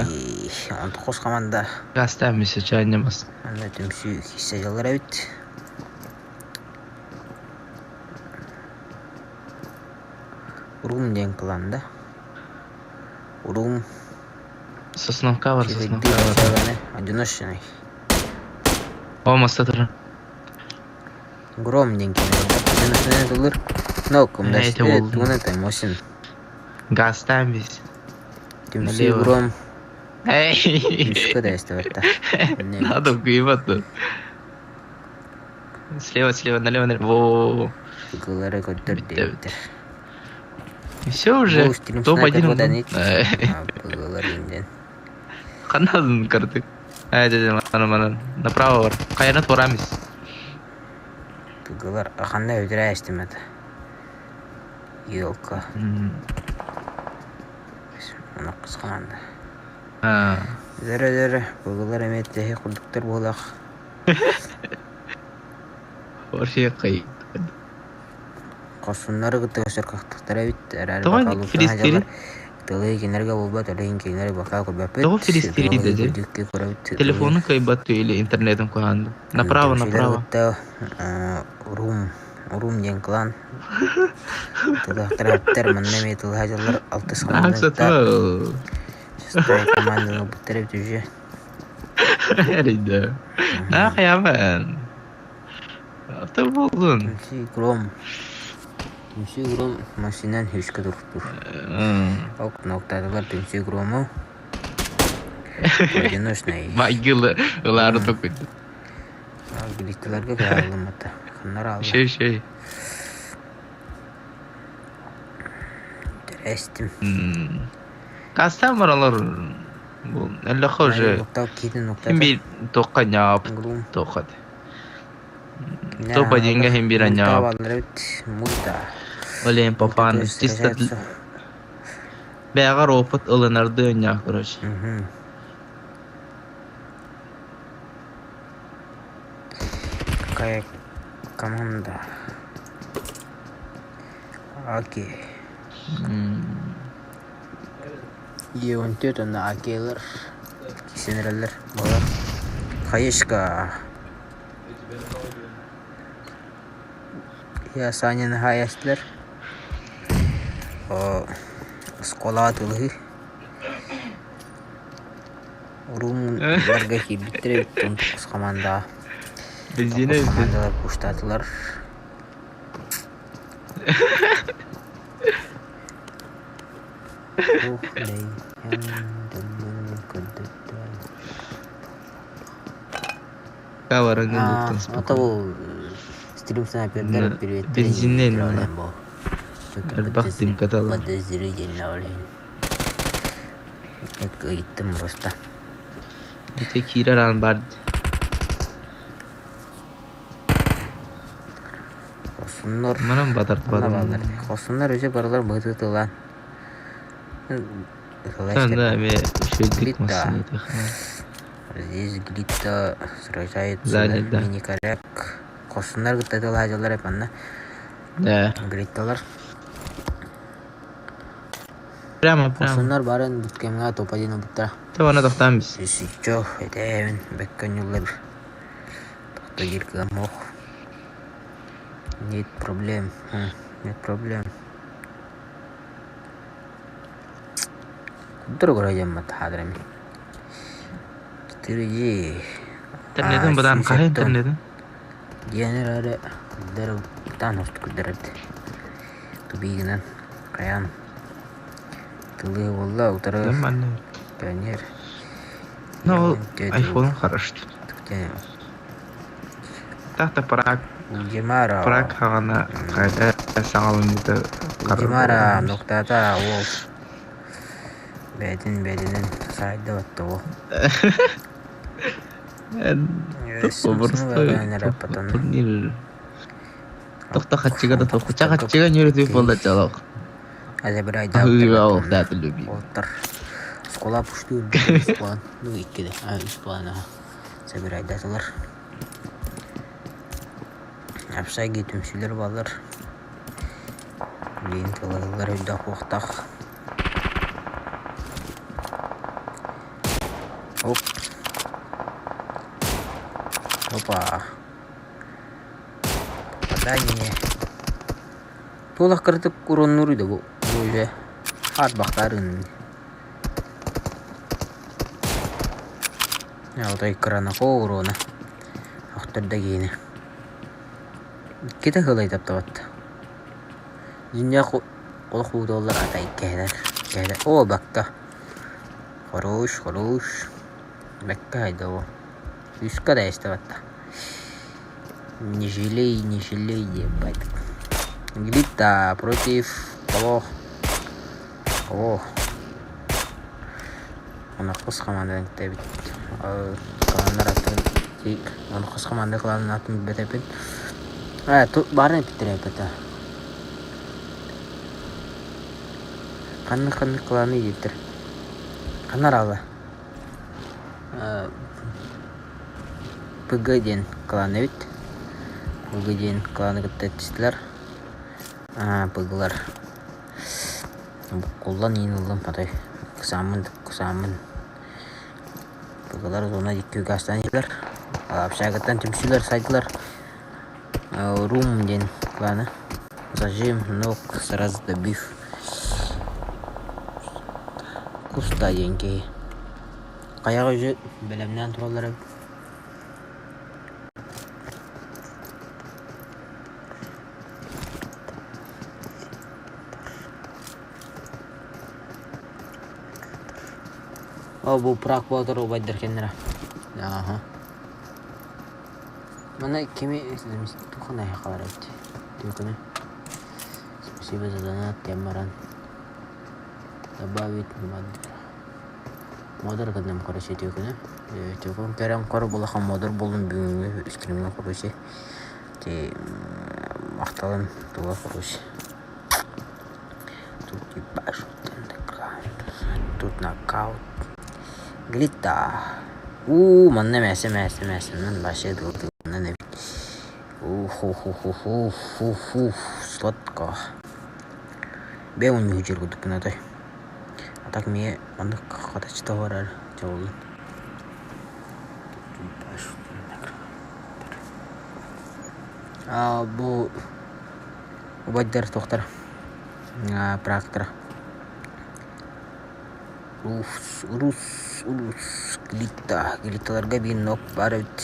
Он тоқос команда.
Гастамиса чайнемас.
Анда түмсü хиссе жалар бит. Урум ден кланда. Урум
Сосновка бар, сосновка бар.
Одиночный.
О, мастатыр.
Гром ден кино. Одиночный доллар. Но кумда
Э, это ол.
туна там осин.
Гастамис.
Түмсü
Налево.
гром.
Эй!
Түмсүкө да эстебетта.
Надо куйбатты. Слева, слева, налево, налево. Во.
Кылары көттөр
Битте,
дебиттер.
Все уже.
Бу стрим
Топ-1.
Кылар инден.
Канадын кырдык. Ай, дедим, ана, ана. Направо бар. Кайрат борамыз.
Кылар аханда өтүрө эстемет. Елка. Аны кыз команда.
А,
Дөрө дөрө. Кылар эметте курдуктар болак.
Вообще кай.
Косуннары кытта өсөр кактыктар бит. Әрәр
Тоҕо
бакалуу
филистири?
Тылы кинерге болбат, өлейин кинерге бака көрбөппүт.
Тоҕо филистири деди? Телефону кайбаттı или интернетин куһанды. Направо, направо.
Рум, Рум диэн клан. Тылахтар манна эми тылхажалар алтыс
Так,
команда.
сатыл.
Шестой команданы бүттереп түжү.
Эрейді. На каямын. Аты болдун.
Түмсүй гром. Түмсүй гром машинан хүшкө туруптур. Ок ноктадылар түмсүй грому. Одиночный.
Майгылы ылары токуйду.
Биликтилерге каалымата. Ханнар алла.
Шей, шей.
Эстим.
Кастан бар алар. Бул әллә хоже.
Ноктау кийдин ноктау.
Хим бир тоққа няп
Гром.
тоқат. Топ один хим бир няп.
Мульта.
Олен папан чисто. Бэҕэр опыт ылынардыы онньоох короче.
Мгм. Какая команда? Окей. Е14 онно Акейлар кисенереллер буолар. Хаешка. Я Санины хаайастылар. Оскуолаҕа тылыһыы. Уруммарга киирбиттэр эбит онтукус хамаандаҕа.
Бензинэ
Токус
бүттэ.
хамаандалар куштаатылар. Ух,
Каварыҥын
А,
ыттан
это был стрим снайпердер привет.
Бензиннээн уонна элбэх дымкаталар.
Подозрительно, блин. Ыйыттым просто.
Ити киирэр аан баар
Хосуннар.
Манан батарбатым.
Хосуннар өсө барылар быһытытылаан.
Да, эмиэ үчүгэйдик массыына
Здесь Глитта сражается мини-коряк. Хосуннар кытта тылаадьалар эпанна.
Да.
Глитталар.
Прямо, прямо.
Хосуннар барын бүткемҥэ топ-1 ылбыттара.
Табана тохтоон бис.
Сүүсүччө этээбин бэккэ ньуллар. Тохто диир кыам ох. Нет проблем. Нет проблем. Куддара көрө хаадырами. 4G.
Интернетин бадан хаһа интернетин?
Диэн эрээри куддара бытаан хостук куддарабыт. Тубигынан хайаан тылыы буолла утары пионер.
Ну, айфон хорош. Так-то прак.
Димара.
Прак хаҕана хайда саҥалыныыта
Димара нуктата уол бэйэтин бэйэтинэн саайда баттого.
Турнир. Тохто хаччыга да тохча хаччыга ньүрүтүү буолла чалок.
Оттар. Школа пуштур план. Ну иккиде. А үс план аха. Забирайдатылар. Апсайги түмсүүлэр бааллар. Билигин тыллар өйдөөх буохтаах. Оп. Опа. Попадание. Туолах кыратык уроннуур да бу уже хаат бахтаарын. Алтай кыранако урона. Охторда киини. Иккитэ сылай таптабат. Дьиҥнээх олох ууталлар ата иккиһэлэр. Иккиһэлэр. Оо, бакка. Хорош, хорош. Бэккэ хайда оо. Үскэ да эстэ Не жалей, не жалей, ебать. Глита против кого? Кого? Оноххос хамаандан кытта эбит. Кланнар атын оноххос хамаанда кланын атын билбэт эбиппин. Ээ, баарын эппиттэрэ эппэтэ. Ханнык ханнык кланы диэбиттэр. Ханна араала? ПГ диэн клан эбит. ПГ диэн кланы кытта этистилэр. ПГлар буккуллан иин ыллым хотой. Ыксааммын ыксааммын. ПГлар зона икки гаастаан иһэллэр. Общагаттан түмсүүлэр сайдылар. Рум диэн кланы. Зажим, ног, сразу добив. Куста диэн киһи. Хайаҕа уже бэлэмнээн тураллар эбит. О, бу Праг буолар убайдар кэннэрэ. Ааха. Маны кими тухана хаалар эбит. Түөкүнү. Спасибо за донат, диэн баран. Добавить модер. Модер гынным короче түөкүнү. Түөкүн көрөн кор булахан модер булун бүгүҥҥү стримҥа короче. Ти махталым туга короче. Тут ебашу
Тут нокаут. Глита. Уу, манна мээсэ мээсэ мээсэ манна вообще тыл-тылынан эбит. Ух-ху-ху-ху-ху-ху-ху, сладко. Бэйэм унньуһу курдукпун отой. А так мне маннык хатаччыта барар дьолун. А бу убайдар тохтар практора. Рус, рус, рус, глита. Глиталарга биир нок баар эбит.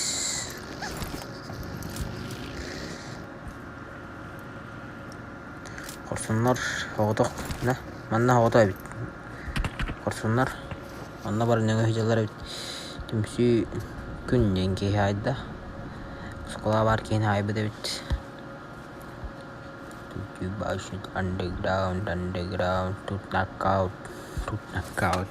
Хорсуннар оҕотох манна оҕото эбит. Хорсуннар онно бары нөҥүө сылдьаллар эбит. Түмсүү күн диэн киһи аайда. Оскуола баар киһини аайбыт эбит. Underground, underground, тут knockout, тут knockout.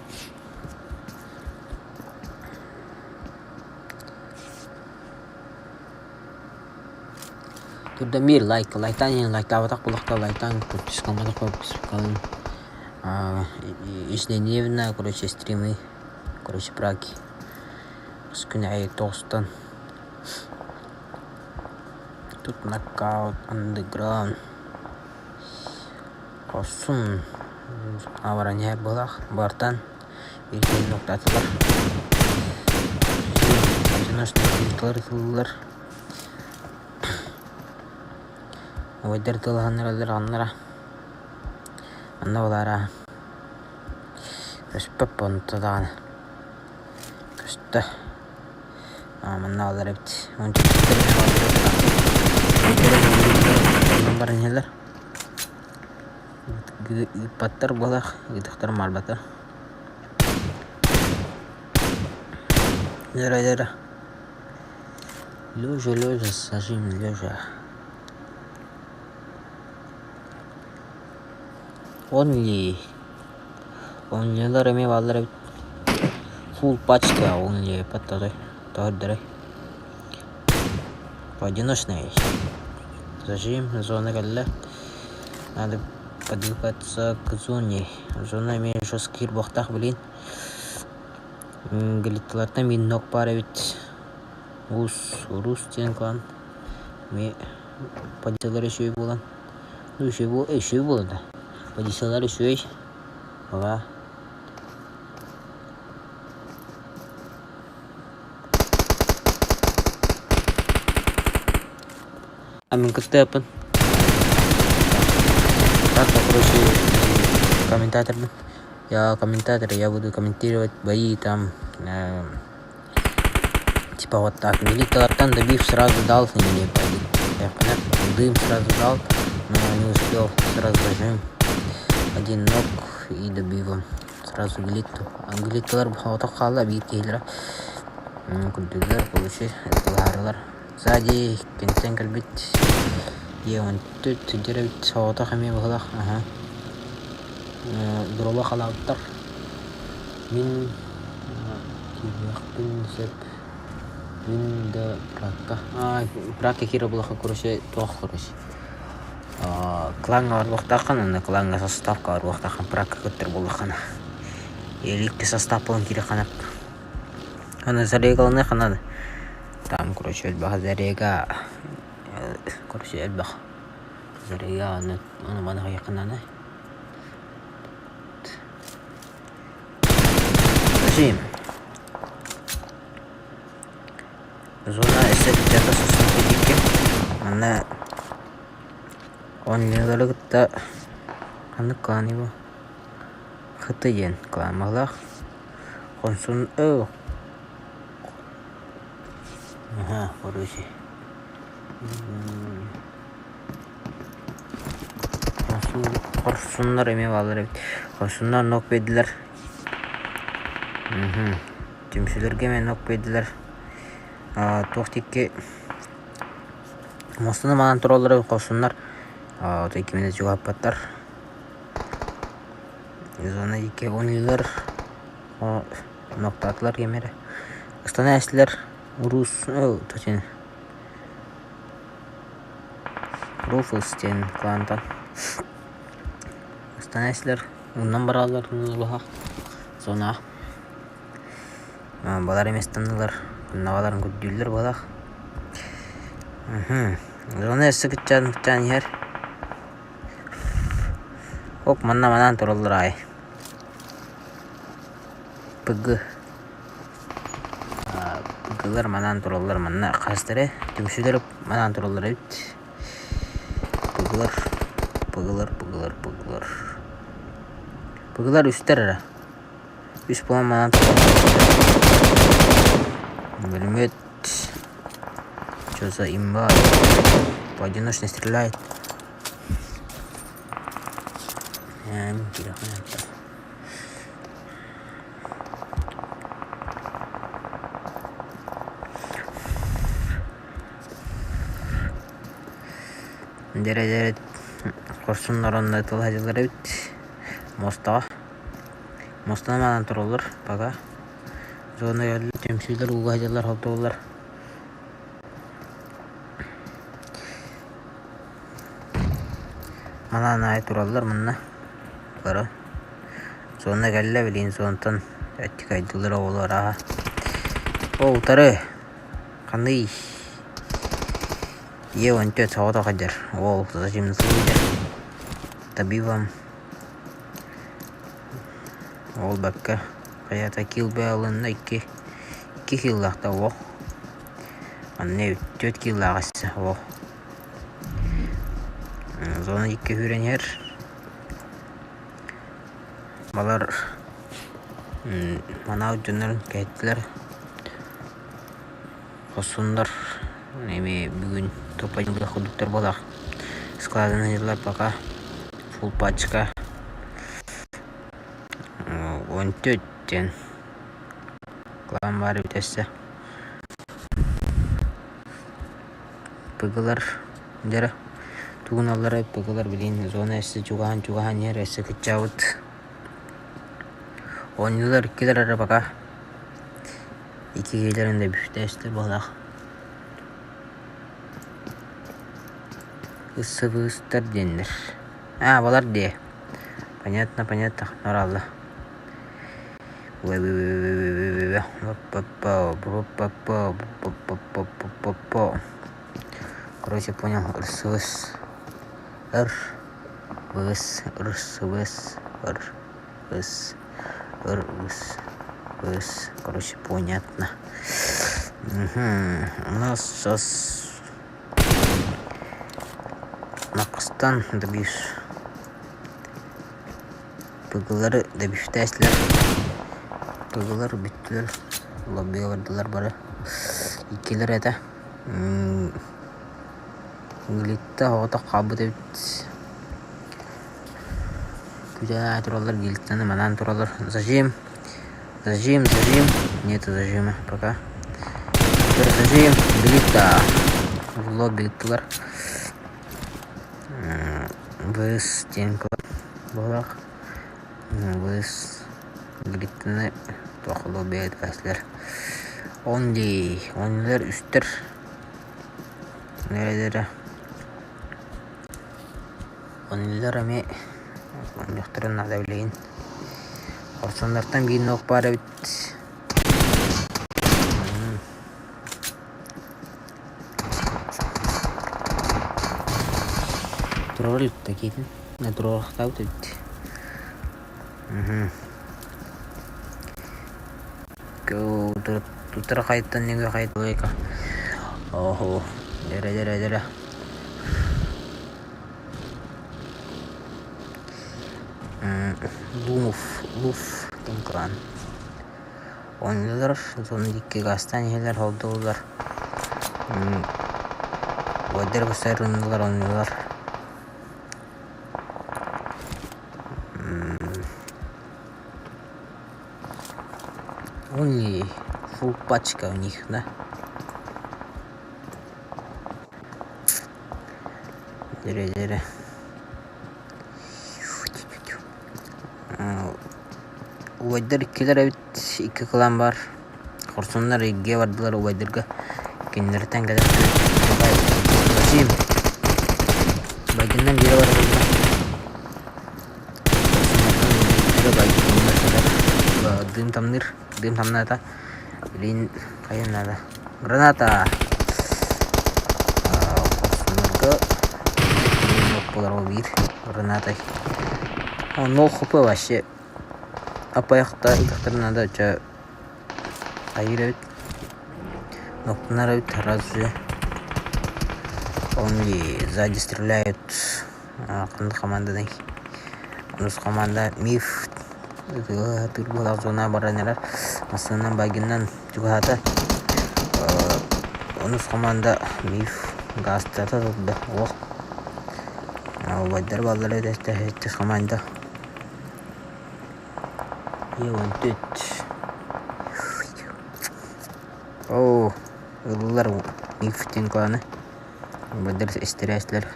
Турда мир лайк, лайктаан иһин лайктаабатах буоллахта лайктаан подпискалаабатах подпискалын ежедневно, короче, стримы, короче, праки. Күн аайы тоҕустан Тут нокаут андеграунд. Хорсун абараньяр буолах бартан биир киһини нуктаатылар. Одиночный тыллар ытыллар. Убайдар тылаһаннараллар аннара. Анна балаара. Көспөп онто даҕаны. Көстө. Манна бааллар эбит. Баран иһэллэр. Ыыппаттар буолар, ыытыахтарын баҕарбаттар. Лера, Лера. Лежа, лежа, сажим, лежа. Онли. Онлилар эмиэ бааллар эбит. Фулл пачка онли паттатай тоһордорой. Поодиночный. Зажим, зона кэллэ. Надо подвигаться к зоне. Зона эмиэ жесткий буохтаах блин. Глитталартан биир нок баар эбит. Уус, Урус диэн клан. Эмиэ позициялар үчүгэй буолан. Ну үчүгэй үчүгэй буолан да. Позициялар үчүгэй. Ала. А мин кыттыаппын. Так, короче, комментаторбын. Я комментатор, я буду комментировать бои там. Типа вот так. Милиталартан добив сразу дал не Дым сразу дал, но не успел. Сразу зажим. Один ног и добивом. Сразу глитту. Глитталар отох хаалла биир киһилэрэ. Күрдүлэр, получи, ылаарылар. Сзади кэнтэн кэлбит Е14 дьэрэбит соҕотох эмиэ быһылах. Аха. Дроба халаабыттар. Мин киириэхпин сөп. Мин да пракка. Пракка киирэ булаха короче туох короче. Клаҥҥа барбахтааххын уонна клаҥҥа составка барбахтааххын пракка кыттар буоллаххына. Или икки состав буолан киириэххэ Аны зарегаланыахха наада. Там короче элбэх зарега короче элбэх зарега аны ону маны хайыахха наада. Зачем? Зона өссө где-то сосун Манна оонньуулары кытта ханнык кланый бу? ХТ диэн клан Хонсун ыл. Аха, короче. Хорсуннар эмиэ бааллар эбит. Хорсуннар нок биэрдилэр. Түмсүүлэргэ эмиэ нок биэрдилэр. Туох тикки муостаны манаан тураллар эбит хорсуннар. Ото иккимин чугаһаппаттар. Зона икки оонньуулар ноктаатылар ким эрэ. Ыстана эстилэр Урус точнее Руфус диэн клантан. Ыстана эстилэр уунан бараллар улаха. Зона. Балар эмиэ ыстаннылар. Ханна көрдүүллэр буолах. Зона өссө кыччаан кыччаан иһэр. Оп, манна манаан тураллар аайы. ПГ. ПГлар манаан тураллар манна хастары түмсүүлэр манаан тураллар эбит. ПГлар, ПГлар, ПГлар, ПГлар. ПГлар үстэр эрэ. Үс буолан манаан тураллар. Бүлүмүөт. Что за имба? Поодиночно стреляет. Дьэрэ-дьэрэ хорсун оронно тылһадьылар эбит муостаҕа. Муостаны маанан тураллар пока. Зона түмсүүлэр ууга сылдьаллар холтууллар. Манаан аайы тураллар манна бары. Зона кэллэ билигин зонтан эттикайдыыллар оҕолор арааһа. О утары ханный Е 14 соҕотох сылдьар уол зачем сылдьар табивам Ол бакка хайата килл ылынна икки икки киллаахта уол Манна түөрт киллаах эссе уол Зона икки сүүрэн иһэр Балар манаабыт дьоннорун кэһэттилэр Хорсуннар эмиэ бүгүн тупайдыах курдуктар буолар. Складын ыйыллар пока фулл пачка 14 диэн клан баар эбит өссө. Пыгылар дьэрэ тугуналлара пыгылар билигин зона өссө чугаһаан чугаһаан иһэр өссө кыччаабыт. Оонньуулар иккилэр эрэ пока. Икки киһилэрин да бүтэстэр буоллах. Ысыбыыстар диэннэр. Аа, балар дии. Понятно, понятно, норалла. Короче, понял, РСВС. Р. ВС. РСВС. Р. С. Р. С. С. Короче, понятно. Угу. У нас сейчас Накыстан добьюсь. Пыгылары добьюстээсилэр. Пыгылар бүттүлэр. Лоббига бардылар бары. Иккилэр этэ. Глитта оҕото хаалбыт эбит. Күүтэ тураллар, гильтаны манаан тураллар. Зажим, зажим, зажим. Нету зажима пока. Зажим, глита. В лобби ыттылар. Быс диэн буолах. Быс глиттаны туох лобби этээсилэр. Онли, онлилар үстэр. Нэрэлэрэ Онньулар эмиэ оонньуохтарын наада билигин. Хорсуннартан биир нуох баар эбит. Туруора иликтэ киитин. Туруорахтаабыт эбит. Утары хайыттан нөҥүө хайыта Оһо, дэрэ дэрэ дэрэ. Лумов, Луф диэн клан. Оонньуулар сонун икки гаастаан иһэллэр, холдууллар. Уойдар быстар ыннылар оонньуулар. Only full пачка у них, да? Дere дere. Убайдар иккилэр эбит, икки кылаан баар. Хорсуннар иккиэ бардылар убайдарга. Кинилэртэн кэлэр Зачем? Байденнан биирэ барар буолла. Дым тамныыр, дым тамнаата. Блин, хайа наада. Граната! Хорсуннарга буолар ол биир гранатай. 0 хп вообще. Апайахта ытахтарын наада ча хайыр эбит. Ноктунар эбит разве. Он сзади стреляют. Ханнык команданый? Онус команда Миф ытыыр быһалаах зона баран эрэр. Массыынанан багиннан чугаһаата. Онус команда Миф гаастата турда. Олох убайдар бааллар эбит команда. Е14. Оо, ыллылар Миф диэн кланы. Убайдар истэрээччилэр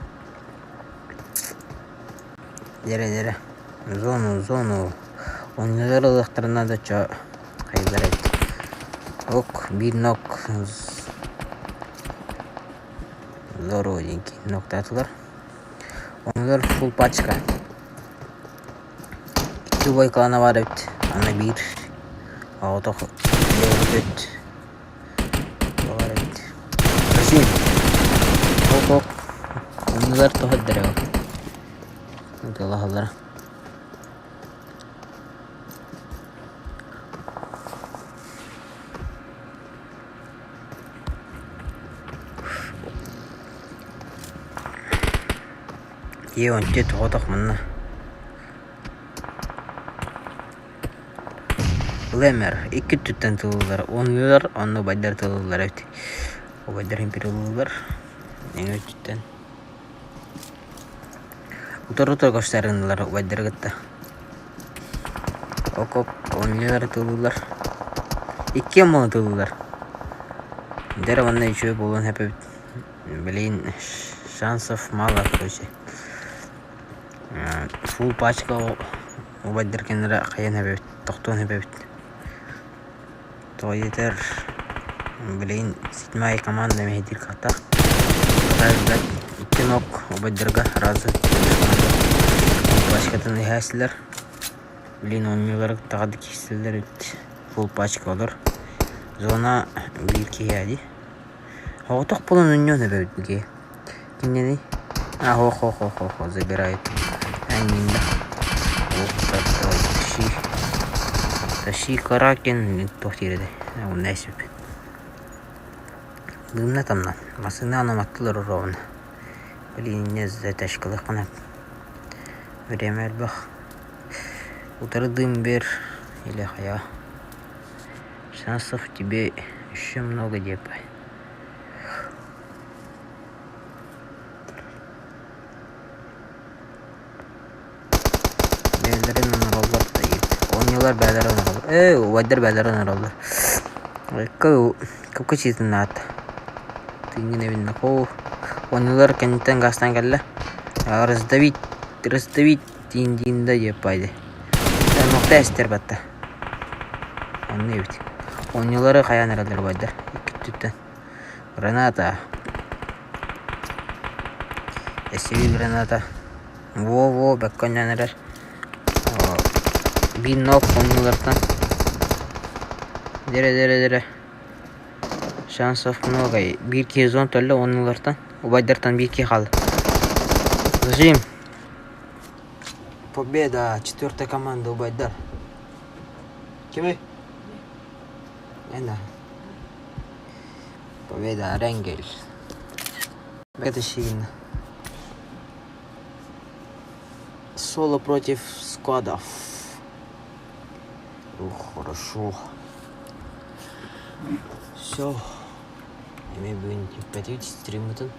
Дьэрэ-дьэрэ, зону, зону, онньулар ылыахтарына да чо хайдах эбит. Ок, биир нок здорово диэн ноктаатылар. Онньулар фулл пачка. Икки убай клана баар эбит, аны биир оҕотох эбит. Баар эбит. Россия. Ок-ок. Онньулар тоһо эрдэрэ ол. Ытыалаһаллара. Ийэ онтуй тоҕотох манна. Лэмэр икки өттүттэн тылыллар уоннулар онно убайдар тылыллар эбит. Убайдар империаллар эҥэ өттүттэн. Утары-утары көрсөрүннүлэр убайдары кытта. Окоп оонньуулар ытыллылар. Иккиэн буолан ытыллылар. Дьэ манна үчүгэй буолуон сөп эбит. Блин, шансов мало короче. Фулл пачка убайдар кэннилэрэ хайан сөп эбит, тохтуон сөп эбит. Тоҕо диэтэр, билигин седьмая команда мэһэйдиир кыахтаах. Икки ног убайдарга сразу пачкатын иһээччилэр. Билигин оонньуулары таҕа да киирсэллэр эбит. Фулл пачка олор. Зона биир киһи дии. Оҕотох буолан оонньуон эбэбит бигии. Кинини а хо-хо-хо-хо забирает. Аннинда. Тащи. Тащи Каракин туох диир этэ. Онно эсип. Дымна тамна. Массыына анаматтылар ровно. Блин, не затяжкалыхпына. Время элбэх. Утары дым бер или хайа. Шансов тебе еще много деп. Бэйэлэрин оҥороллор да Оонньуулар бэйэлэрэ оҥороллор. Ээ, убайдар бэйэлэрэ оҥороллор. Кыпка чыытыннаат. Тыыҥҥын эбиннэ. Оо, оонньуулар кэнниттэн гаастаан кэллэ. Раздавить, раздавить диин диин да диэп баайды. Нохта эстэр батта. Онно эбит. Оонньуулары хайаан эрэллэр убайдар. Икки өттүттэн. Граната. Эсиби граната. Во-во, бэккэ оонньоон эрэр. Биир ног оннулартан. Дэрэ-дэрэ-дэрэ. Шансов много. Биир киһи зон төллө оннулартан. Убайдартан биир киһи хаалла. Зажим. Победа! Четвертая команда убайдар. Кими? Эна. Победа, Ренгель. Это сильно. Соло против сквадов. Ух, хорошо. Все. Эми бүгүн бүппэтибит стриммытын.